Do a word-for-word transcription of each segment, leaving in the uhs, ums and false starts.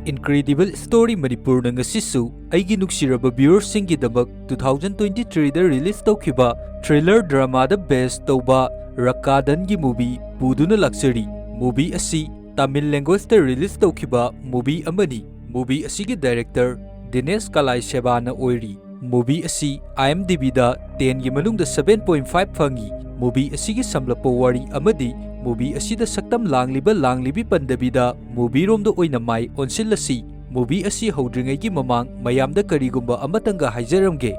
Incredible Story ꯃꯅꯤꯄꯨꯔꯅ ꯉꯁꯤꯁꯨ ꯑꯩꯒꯤ ꯅꯨꯡꯁꯤꯔꯕ viewersꯁꯤꯡꯒꯤꯗꯃꯛ two thousand twenty threeꯗ release ꯇꯧꯈꯤꯕ thriller dramaꯗ base ꯇꯧꯕ ꯔꯛꯀꯥꯗꯟꯒꯤ movie ꯄꯨꯗꯨꯅ ꯂꯥꯛꯆꯔꯤ꯫ Movie ꯑꯁꯤ Tamil languageꯇ release ꯇꯧꯈꯤꯕ movie ꯑꯃꯅꯤ꯫ Movie ꯑꯁꯤꯒꯤ director ꯗꯤꯅꯦꯁ ꯀꯂꯥꯏꯁꯦꯕꯥꯅ ꯑꯣꯏꯔꯤ꯫ Movie ꯑꯁꯤ IMDbꯗ tenꯒꯤ ꯃꯅꯨꯡꯗ seven point five ꯐꯪꯉꯤ꯫ Movie ꯑꯁꯤꯒꯤ ꯁꯝꯂꯞꯄ ꯋꯥꯔꯤ ꯑꯃꯗꯤ movie ꯑꯁꯤꯗ ꯁꯛꯇꯝ ꯂꯥꯡꯂꯤꯕ ꯂꯥꯡꯂꯤꯕꯤ ꯄꯟꯗꯕꯤꯗ movieꯔꯣꯝꯗ ꯑꯣꯏꯅ ꯃꯥꯏ ꯑꯣꯟꯁꯤꯜꯂꯁꯤ꯫ Movie ꯑꯁꯤ ꯍꯧꯗ꯭ꯔꯤꯉꯩꯒꯤ ꯃꯃꯥꯡ ꯃꯌꯥꯝꯗ ꯀꯔꯤꯒꯨꯝꯕ ꯑꯃꯇꯪꯒ ꯍꯥꯏꯖꯔꯝꯒꯦ꯫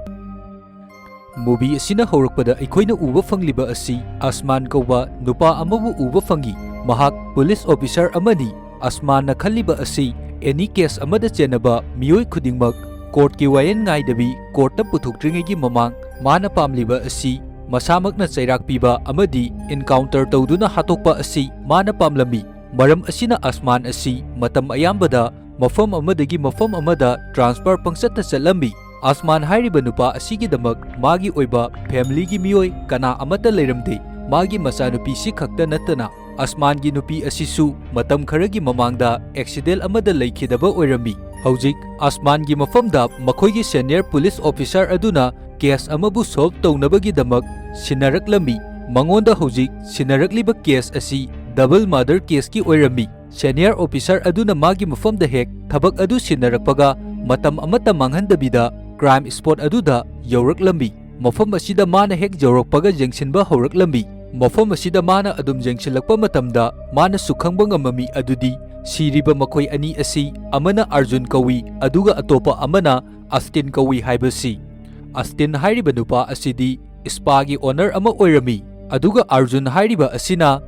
Movie ꯑꯁꯤꯅ ꯍꯧꯔꯛꯄꯗ ꯑꯩꯈꯣꯏꯅ ꯎꯕ ꯐꯪꯂꯤꯕ ꯑꯁꯤ ꯑꯁꯃꯥꯟ ꯀꯧꯕ ꯅꯨꯄꯥ ꯑꯃꯕꯨ ꯎꯕ ꯐꯪꯏ꯫ ꯃꯍꯥꯛ police officer ꯑꯃꯅꯤ꯫ ꯑꯁꯃꯥꯟꯅ ꯈꯜꯂꯤꯕ ꯑꯁꯤ any case ꯑꯃꯗ ꯆꯦꯟꯅꯕ ꯃꯤꯑꯣꯏ ꯈꯨꯗꯤꯡꯃꯛ courtꯀꯤ ꯋꯥꯌꯦꯜ ꯉꯥꯏꯗꯕꯤ courtꯇ ꯄꯨꯊꯣꯛꯇ꯭ꯔꯤꯉꯩꯒꯤ ꯃꯃꯥꯡ ꯃꯥꯅ ꯄꯥꯝꯂꯤꯕ ꯑꯁꯤ ꯃꯁꯥꯃꯛꯅ ꯆꯩꯔꯥꯛ ꯄꯤꯕ ꯑꯃꯗꯤ encounter ꯇꯧꯗꯨꯅ ꯍꯥꯠꯇꯣꯛꯄ ꯑꯁꯤ ꯃꯥꯅ ꯄꯥꯝꯂꯝꯃꯤ꯫ ꯃꯔꯝ ꯑꯁꯤꯅ ꯑꯁꯃꯥꯟ ꯑꯁꯤ ꯃꯇꯝ ꯑꯌꯥꯝꯕꯗ ꯃꯐꯝ ꯑꯃꯗꯒꯤ ꯃꯐꯝ ꯑꯃꯗ transfer ꯄꯪꯆꯠꯇ ꯆꯠꯂꯝꯃꯤ꯫ ꯑꯁꯃꯥꯟ ꯍꯥꯏꯔꯤꯕ ꯅꯨꯄꯥ ꯑꯁꯤꯒꯤꯗꯃꯛ ꯃꯥꯒꯤ ꯑꯣꯏꯕ familyꯒꯤ ꯃꯤꯑꯣꯏ ꯀꯅꯥ ꯑꯃꯠꯇ ꯂꯩꯔꯝꯗꯦ꯫ ꯃꯥꯒꯤ ꯃꯆꯥꯅꯨꯄꯤꯁꯤ ꯈꯛꯇ ꯅꯠꯇꯅ ꯑꯁꯃꯥꯟꯒꯤ ꯅꯨꯄꯤ ꯑꯁꯤꯁꯨ ꯃꯇꯝ ꯈꯔꯒꯤ ꯃꯃꯥꯡꯗ accident ꯑꯃꯗ ꯂꯩꯈꯤꯗꯕ ꯑꯣꯏꯔꯝꯃꯤ꯫ ꯍꯧꯖꯤꯛ ꯑꯁꯃꯥꯟꯒꯤ ꯃꯐꯝꯗ ꯃꯈꯣꯏꯒꯤ senior police officer ꯑꯗꯨꯅ case ꯑꯃꯕꯨ solve ꯇꯧꯅꯕꯒꯤꯗꯃꯛ ꯁꯤꯟꯅꯔꯛꯂꯝꯃꯤ꯫ ꯃꯉꯣꯟꯗ ꯍꯧꯖꯤꯛ ꯁꯤꯟꯅꯔꯛꯂꯤꯕ case ꯑꯁꯤ double murder caseꯀꯤ ꯑꯣꯏꯔꯝꯃꯤ꯫ Senior officer ꯑꯗꯨꯅ ꯃꯥꯒꯤ ꯃꯐꯝꯗ ꯍꯦꯛ ꯊꯕꯛ ꯑꯗꯨ ꯁꯤꯟꯅꯔꯛꯄꯒ ꯃꯇꯝ ꯑꯃꯠꯇ ꯃꯥꯡꯍꯟꯗꯕꯤꯗ crime spot ꯑꯗꯨꯗ ꯌꯧꯔꯛꯂꯝꯃꯤ꯫ ꯃꯐꯝ ꯑꯁꯤꯗ ꯃꯥꯅ ꯍꯦꯛ ꯌꯧꯔꯛꯄꯒ ꯌꯦꯡꯁꯤꯟꯕ ꯍꯧꯔꯛꯂꯝꯃꯤ꯫ ꯃꯐꯝ ꯑꯁꯤꯗ ꯃꯥꯅ ꯑꯗꯨꯝ ꯌꯦꯡꯁꯤꯜꯂꯛꯄ ꯃꯇꯝꯗ ꯃꯥꯅꯁꯨ ꯈꯪꯕ ꯉꯝꯃꯝꯃꯤ ꯑꯗꯨꯗꯤ ꯁꯤꯔꯤꯕ ꯃꯈꯣꯏ ꯑꯅꯤ ꯑꯁꯤ ꯑꯃꯅ ꯑꯔꯖꯨꯟ ꯀꯧꯏ ꯑꯗꯨꯒ ꯑꯇꯣꯞꯄ ꯑꯃꯅ ꯑꯁꯇꯤꯟ ꯀꯧꯏ ꯍꯥꯏꯕꯁꯤ꯫ ꯑꯁꯇꯤꯟ ꯍꯥꯏꯔꯤꯕ ꯅꯨꯄꯥ ꯑꯁꯤꯗꯤ spaꯒꯤ owner ꯑꯃ ꯑꯣꯏꯔꯝꯃꯤ, ꯑꯗꯨꯒ ꯑꯔꯖꯨꯟ ꯍꯥꯏꯔꯤꯕ ꯑꯁꯤꯅ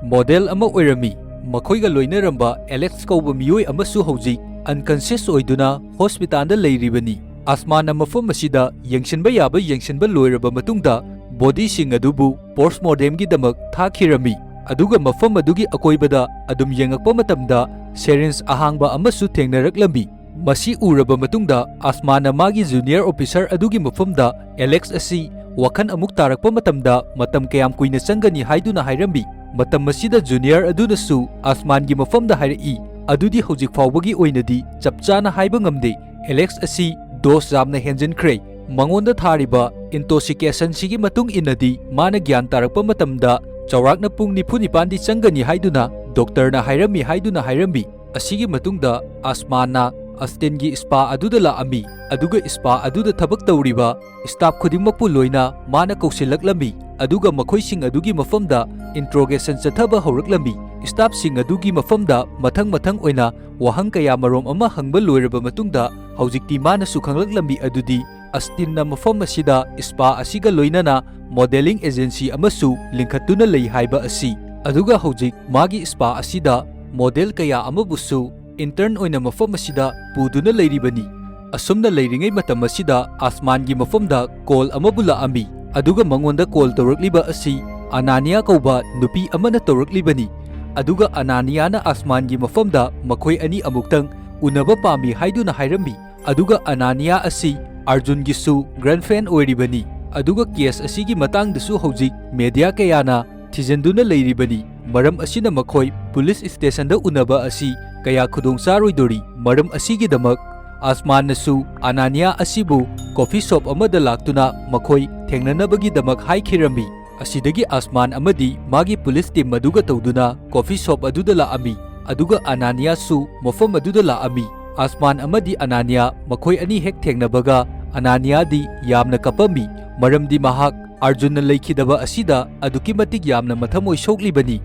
model ꯑꯃ ꯑꯣꯏꯔꯝꯃꯤ꯫ ꯃꯈꯣꯏꯒ ꯂꯣꯏꯅꯔꯝꯕ ꯑꯦꯂꯦꯛꯁ ꯀꯧꯕ ꯃꯤꯑꯣꯏ ꯑꯃꯁꯨ ꯍꯧꯖꯤꯛ unconscious ꯑꯣꯏꯗꯨꯅ hospitalꯗ ꯂꯩꯔꯤꯕꯅꯤ꯫ ꯑꯁꯃꯥꯟꯅ ꯃꯐꯝ ꯑꯁꯤꯗ ꯌꯦꯡꯁꯤꯟꯕ ꯌꯥꯕ ꯌꯦꯡꯁꯤꯟꯕ ꯂꯣꯏꯔꯕ ꯃꯇꯨꯡꯗ bodyꯁꯤꯡ ꯑꯗꯨꯕꯨ postmortemꯒꯤꯗꯃꯛ ꯊꯥꯈꯤꯔꯝꯃꯤ, ꯑꯗꯨꯒ ꯃꯐꯝ ꯑꯗꯨꯒꯤ ꯑꯀꯣꯏꯕꯗ ꯑꯗꯨꯝ ꯌꯦꯡꯉꯛꯄ ꯃꯇꯝꯗ syringe ꯑꯍꯥꯡꯕ ꯑꯃꯁꯨ ꯊꯦꯡꯅꯔꯛꯂꯝꯃꯤ꯫ ꯃꯁꯤ ꯎꯔꯕ ꯃꯇꯨꯡꯗ ꯑꯁꯃꯥꯟꯅ ꯃꯥꯒꯤ junior officer ꯑꯗꯨꯒꯤ ꯃꯐꯝꯗ ꯑꯦꯂꯦꯛꯁ ꯑꯁꯤ ꯋꯥꯈꯜ ꯑꯃꯨꯛ ꯇꯥꯔꯛꯄ ꯃꯇꯝꯗ ꯃꯇꯝ ꯀꯌꯥꯝ ꯀꯨꯏꯅ ꯆꯪꯒꯅꯤ ꯍꯥꯏꯗꯨꯅ ꯍꯥꯏꯔꯝꯃꯤ꯫ ꯃꯇꯝ ꯑꯁꯤꯗ junior ꯑꯗꯨꯅꯁꯨ ꯑꯁꯃꯥꯟꯒꯤ ꯃꯐꯝꯗ ꯍꯥꯏꯔꯛꯏ, ꯑꯗꯨꯗꯤ ꯍꯧꯖꯤꯛ ꯐꯥꯎꯕꯒꯤ ꯑꯣꯏꯅꯗꯤ ꯆꯞ ꯆꯥꯅ ꯍꯥꯏꯕ ꯉꯝꯗꯦ꯫ ꯑꯦꯂꯦꯛꯁ ꯑꯁꯤ ꯗꯣꯁ ꯌꯥꯝꯅ ꯍꯦꯟꯖꯤꯟꯈ꯭ꯔꯦ꯫ ꯃꯉꯣꯟꯗ ꯊꯥꯔꯤꯕ ꯏꯟꯇꯣꯁꯤꯀꯦꯁꯟꯁꯤꯒꯤ ꯃꯇꯨꯡ ꯏꯟꯅꯗꯤ ꯃꯥꯅ ꯒ꯭ꯌꯥꯟ ꯇꯥꯔꯛꯄ ꯃꯇꯝꯗ ꯆꯥꯎꯔꯥꯛꯅ ꯄꯨꯡ ꯅꯤꯐꯨ ꯅꯤꯄꯥꯟꯗꯤ ꯆꯪꯒꯅꯤ ꯍꯥꯏꯗꯨꯅ ꯗꯣꯛꯇꯔꯅ ꯍꯥꯏꯔꯝꯃꯤ ꯍꯥꯏꯗꯨꯅ ꯍꯥꯏꯔꯝꯃꯤ꯫ ꯑꯁꯤꯒꯤ ꯃꯇꯨꯡꯗ ꯑꯁꯃꯥꯟꯅ ꯑꯁꯇꯤꯟꯒꯤ ꯁ꯭ꯄꯥ ꯑꯗꯨꯗ ꯂꯥꯛꯑꯝꯃꯤ, ꯑꯗꯨꯒ ꯁ꯭ꯄꯥ ꯑꯗꯨꯗ ꯊꯕꯛ ꯇꯧꯔꯤꯕ ꯁ꯭ꯇꯥꯐ ꯈꯨꯗꯤꯡꯃꯛꯄꯨ ꯂꯣꯏꯅ ꯃꯥꯅ ꯀꯧꯁꯤꯜꯂꯛꯂꯝꯃꯤ, ꯑꯗꯨꯒ ꯃꯈꯣꯏꯁꯤꯡ ꯑꯗꯨꯒꯤ ꯃꯐꯝꯗ ꯏꯟꯇ꯭ꯔꯣꯒꯦꯁꯟ ꯆꯠꯊꯕ ꯍꯧꯔꯛꯂꯝꯃꯤ꯫ ꯁ꯭ꯇꯥꯐꯁꯤꯡ ꯑꯗꯨꯒꯤ ꯃꯐꯝꯗ ꯃꯊꯪ ꯃꯊꯪ ꯑꯣꯏꯅ ꯋꯥꯍꯪ ꯀꯌꯥ ꯃꯔꯣꯝ ꯑꯃ ꯍꯪꯕ ꯂꯣꯏꯔꯕ ꯃꯇꯨꯡꯗ ꯍꯧꯖꯤꯛꯇꯤ ꯃꯥꯅꯁꯨ ꯈꯪꯂꯛꯂꯝꯃꯤ ꯑꯗꯨꯗꯤ ꯑꯁꯇꯤꯟꯅ ꯃꯐꯝ ꯑꯁꯤꯗ ꯁ꯭ꯄꯥ ꯑꯁꯤꯒ ꯂꯣꯏꯅꯅ ꯃꯣꯗꯦꯂꯤꯡ ꯑꯦꯖꯦꯟꯁꯤ ꯑꯃꯁꯨ ꯂꯤꯡꯈꯠꯇꯨꯅ ꯂꯩ ꯍꯥꯏꯕ ꯑꯁꯤ꯫ ꯑꯗꯨꯒ ꯍꯧꯖꯤꯛ ꯃꯥꯒꯤ ꯁ꯭ꯄꯥ ꯑꯁꯤꯗ ꯃꯣꯗꯦꯜ ꯀꯌꯥ ꯑꯃꯕꯨꯁꯨ ꯏꯟꯇꯔꯟ ꯑꯣꯏꯅ ꯃꯐꯝ ꯑꯁꯤꯗ ꯄꯨꯗꯨꯅ ꯂꯩꯔꯤꯕꯅꯤ꯫ ꯑꯁꯨꯝꯅ ꯂꯩꯔꯤꯉꯩ ꯃꯇꯝ ꯑꯁꯤꯗ ꯑꯁꯃꯥꯟꯒꯤ ꯃꯐꯝꯗ ꯀꯣꯜ ꯑꯃꯕꯨ ꯂꯥꯛꯑꯝꯃꯤ, ꯑꯗꯨꯒ ꯃꯉꯣꯟꯗ ꯀꯣꯜ ꯇꯧꯔꯛꯂꯤꯕ ꯑꯁꯤ ꯑꯅꯥꯅꯤꯌꯥ ꯀꯧꯕ ꯅꯨꯄꯤ ꯑꯃꯅ ꯇꯧꯔꯛꯂꯤꯕꯅꯤ꯫ ꯑꯗꯨꯒ ꯑꯅꯥꯅꯤꯌꯥꯅ ꯑꯁꯃꯥꯟꯒꯤ ꯃꯐꯝꯗ ꯃꯈꯣꯏ ꯑꯅꯤ ꯑꯃꯨꯛꯇꯪ ꯎꯅꯕ ꯄꯥꯝꯃꯤ ꯍꯥꯏꯗꯨꯅ ꯍꯥꯏꯔꯝꯃꯤ꯫ ꯑꯗꯨꯒ ꯑꯅꯥꯅꯤꯌꯥ ꯑꯁꯤ ꯑꯔꯖꯨꯟꯒꯤꯁꯨ ꯒ꯭ꯔꯥꯟ ꯐꯦꯟ ꯑꯣꯏꯔꯤꯕꯅꯤ꯫ ꯑꯗꯨꯒ ꯀꯦꯁ ꯑꯁꯤꯒꯤ ꯃꯇꯥꯡꯗꯁꯨ ꯍꯧꯖꯤꯛ ꯃꯦꯗꯤꯌꯥ ꯀꯌꯥꯅ ꯊꯤꯖꯤꯟꯗꯨꯅ ꯂꯩꯔꯤꯕꯅꯤ꯫ ꯃꯔꯝ ꯑꯁꯤꯅ ꯃꯈꯣꯏ ꯄꯨꯂꯤꯁ ꯁ꯭ꯇꯦꯁꯟꯗ ꯎꯅꯕ ꯑꯁꯤ ꯀꯌꯥ ꯈꯨꯗꯣꯡ ꯆꯥꯔꯣꯏꯗꯣꯔꯤ꯫ ꯃꯔꯝ ꯑꯁꯤꯒꯤꯗꯃꯛ ꯑꯁꯃꯥꯟꯅꯁꯨ ꯑꯅꯥꯅꯤꯌꯥ ꯑꯁꯤꯕꯨ ꯀꯣꯐꯤ ꯁꯣꯞ ꯑꯃꯗ ꯂꯥꯛꯇꯨꯅ ꯃꯈꯣꯏ ꯊꯦꯡꯅꯅꯕꯒꯤꯗꯃꯛ ꯍꯥꯏꯈꯤꯔꯝꯃꯤ꯫ ꯑꯁꯤꯗꯒꯤ ꯑꯁꯃꯥꯟ ꯑꯃꯗꯤ ꯃꯥꯒꯤ ꯄꯨꯂꯤꯁ ꯇꯤꯝ ꯑꯗꯨꯒ ꯇꯧꯗꯨꯅ ꯀꯣꯐꯤ ꯁꯣꯞ ꯑꯗꯨꯗ ꯂꯥꯛꯑꯝꯃꯤ, ꯑꯗꯨꯒ ꯑꯅꯥꯅꯤꯌꯥꯁꯨ ꯃꯐꯝ ꯑꯗꯨꯗ ꯂꯥꯛꯑꯝꯃꯤ꯫ ꯑꯁꯃꯥꯟ ꯑꯃꯗꯤ ꯑꯅꯥꯅꯤꯌꯥ ꯃꯈꯣꯏ ꯑꯅꯤ ꯍꯦꯛ ꯊꯦꯡꯅꯕꯒ ꯑꯅꯥꯅꯤꯌꯥꯗꯤ ꯌꯥꯝꯅ ꯀꯞꯄꯝꯃꯤ, ꯃꯔꯝꯗꯤ ꯃꯍꯥꯛ ꯑꯔꯖꯨꯟꯅ ꯂꯩꯈꯤꯗꯕ ꯑꯁꯤꯗ ꯑꯗꯨꯛꯀꯤ ꯃꯇꯤꯛ ꯌꯥꯝꯅ ꯃꯊꯃꯣꯏ ꯁꯣꯛꯂꯤꯕꯅꯤ꯫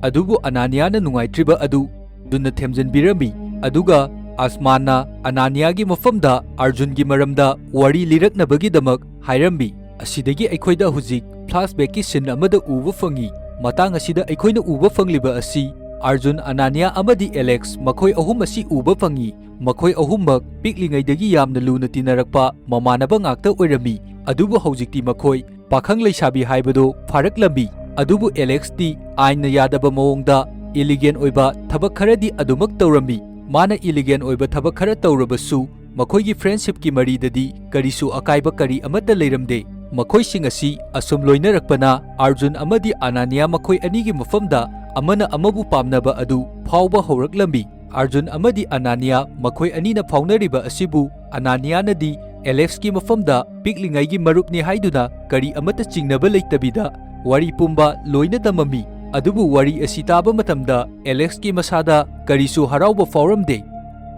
ꯑꯗꯨꯕꯨ ꯑꯅꯥꯅꯤꯌꯥꯅ ꯅꯨꯡꯉꯥꯏꯇ꯭ꯔꯤꯕ ꯑꯗꯨ ꯑꯔꯖꯨꯟꯅ ꯊꯦꯝꯖꯤꯟꯕꯤꯔꯝꯃꯤ, ꯑꯗꯨꯒ ꯑꯁꯃꯥꯟꯅ ꯑꯅꯥꯅꯤꯌꯥꯒꯤ ꯃꯐꯝꯗ ꯑꯔꯖꯨꯟꯒꯤ ꯃꯔꯝꯗ ꯋꯥꯔꯤ ꯂꯤꯔꯛꯅꯕꯒꯤꯗꯃꯛ ꯍꯥꯏꯔꯝꯃꯤ꯫ ꯑꯁꯤꯗꯒꯤ ꯑꯩꯈꯣꯏꯗ ꯍꯧꯖꯤꯛ ꯐ꯭ꯂꯥꯁꯕꯦꯛꯀꯤ ꯁꯤꯟ ꯑꯃꯗ ꯎꯕ ꯐꯪꯉꯤ꯫ ꯃꯇꯥꯡ ꯑꯁꯤꯗ ꯑꯩꯈꯣꯏꯅ ꯎꯕ ꯐꯪꯂꯤꯕ ꯑꯁꯤ ꯑꯔꯖꯨꯟ, ꯑꯅꯥꯅꯤꯌꯥ ꯑꯃꯗꯤ ꯑꯦꯂꯦꯛꯁ ꯃꯈꯣꯏ ꯑꯍꯨꯝ ꯑꯁꯤ ꯎꯕ ꯐꯪꯉꯤ꯫ ꯃꯈꯣꯏ ꯑꯍꯨꯝꯃꯛ ꯄꯤꯛꯂꯤꯉꯩꯗꯒꯤ ꯌꯥꯝꯅ ꯂꯨꯅ ꯇꯤꯟꯅꯔꯛꯄ ꯃꯃꯥꯟꯅꯕ ꯉꯥꯛꯇ ꯑꯣꯏꯔꯝꯃꯤ꯫ ꯑꯗꯨꯕꯨ ꯍꯧꯖꯤꯛꯇꯤ ꯃꯈꯣꯏ ꯄꯥꯈꯪ ꯂꯩꯁꯥꯕꯤ ꯍꯥꯏꯕꯗꯨ ꯐꯥꯔꯛꯂꯝꯃꯤ꯫ ꯑꯗꯨꯕꯨ ꯑꯦꯂꯦꯛꯁꯇꯤ ꯑꯥꯏꯟꯅ ꯌꯥꯗꯕ ꯃꯑꯣꯡꯗ ꯏꯂꯤꯒꯦꯟ ꯑꯣꯏꯕ ꯊꯕꯛ ꯈꯔꯗꯤ ꯑꯗꯨꯃꯛ ꯇꯧꯔꯝꯃꯤ꯫ ꯃꯥꯅ ꯏꯂꯤꯒꯦꯟ ꯑꯣꯏꯕ ꯊꯕꯛ ꯈꯔ ꯇꯧꯔꯕꯁꯨ ꯃꯈꯣꯏꯒꯤ ꯐ꯭ꯔꯦꯟꯁꯤꯞꯀꯤ ꯃꯔꯤꯗꯗꯤ ꯀꯔꯤꯁꯨ ꯑꯀꯥꯏꯕ ꯀꯔꯤ ꯑꯃꯠꯇ ꯂꯩꯔꯝꯗꯦ꯫ ꯃꯈꯣꯏꯁꯤꯡ ꯑꯁꯤ ꯑꯁꯨꯝ ꯂꯣꯏꯅꯔꯛꯄꯅ ꯑꯔꯖꯨꯟ ꯑꯃꯗꯤ ꯑꯅꯥꯅꯤꯌꯥ ꯃꯈꯣꯏ ꯑꯅꯤꯒꯤ ꯃꯐꯝꯗ ꯑꯃꯅ ꯑꯃꯕꯨ ꯄꯥꯝꯅꯕ ꯑꯗꯨ ꯐꯥꯎꯕ ꯍꯧꯔꯛꯂꯝꯃꯤ꯫ ꯑꯥꯔꯖꯨꯟ ꯑꯃꯗꯤ ꯑꯅꯥꯅꯤꯌꯥ ꯃꯈꯣꯏ ꯑꯅꯤꯅ ꯐꯥꯎꯅꯔꯤꯕ ꯑꯁꯤꯕꯨ ꯑꯅꯥꯅꯤꯌꯥꯅꯗꯤ ꯑꯦꯂꯦꯛꯁꯀꯤ ꯃꯐꯝꯗ ꯄꯤꯛꯂꯤꯉꯩꯒꯤ ꯃꯔꯨꯞꯅꯤ ꯍꯥꯏꯗꯨꯅ ꯀꯔꯤ ꯑꯃꯠꯇ ꯆꯤꯡꯅꯕ ꯂꯩꯇꯕꯤꯗ ꯋꯥꯔꯤ ꯄꯨꯝꯕ ꯂꯣꯏꯅ ꯇꯝꯃꯝꯃꯤ꯫ ꯑꯗꯨꯕꯨ ꯋꯥꯔꯤ ꯑꯁꯤ ꯇꯥꯕ ꯃꯇꯝꯗ ꯑꯦꯂꯦꯛꯁꯀꯤ ꯃꯁꯥꯗ ꯀꯔꯤꯁꯨ ꯍꯔꯥꯎꯕ ꯐꯥꯎꯔꯝꯗꯦ꯫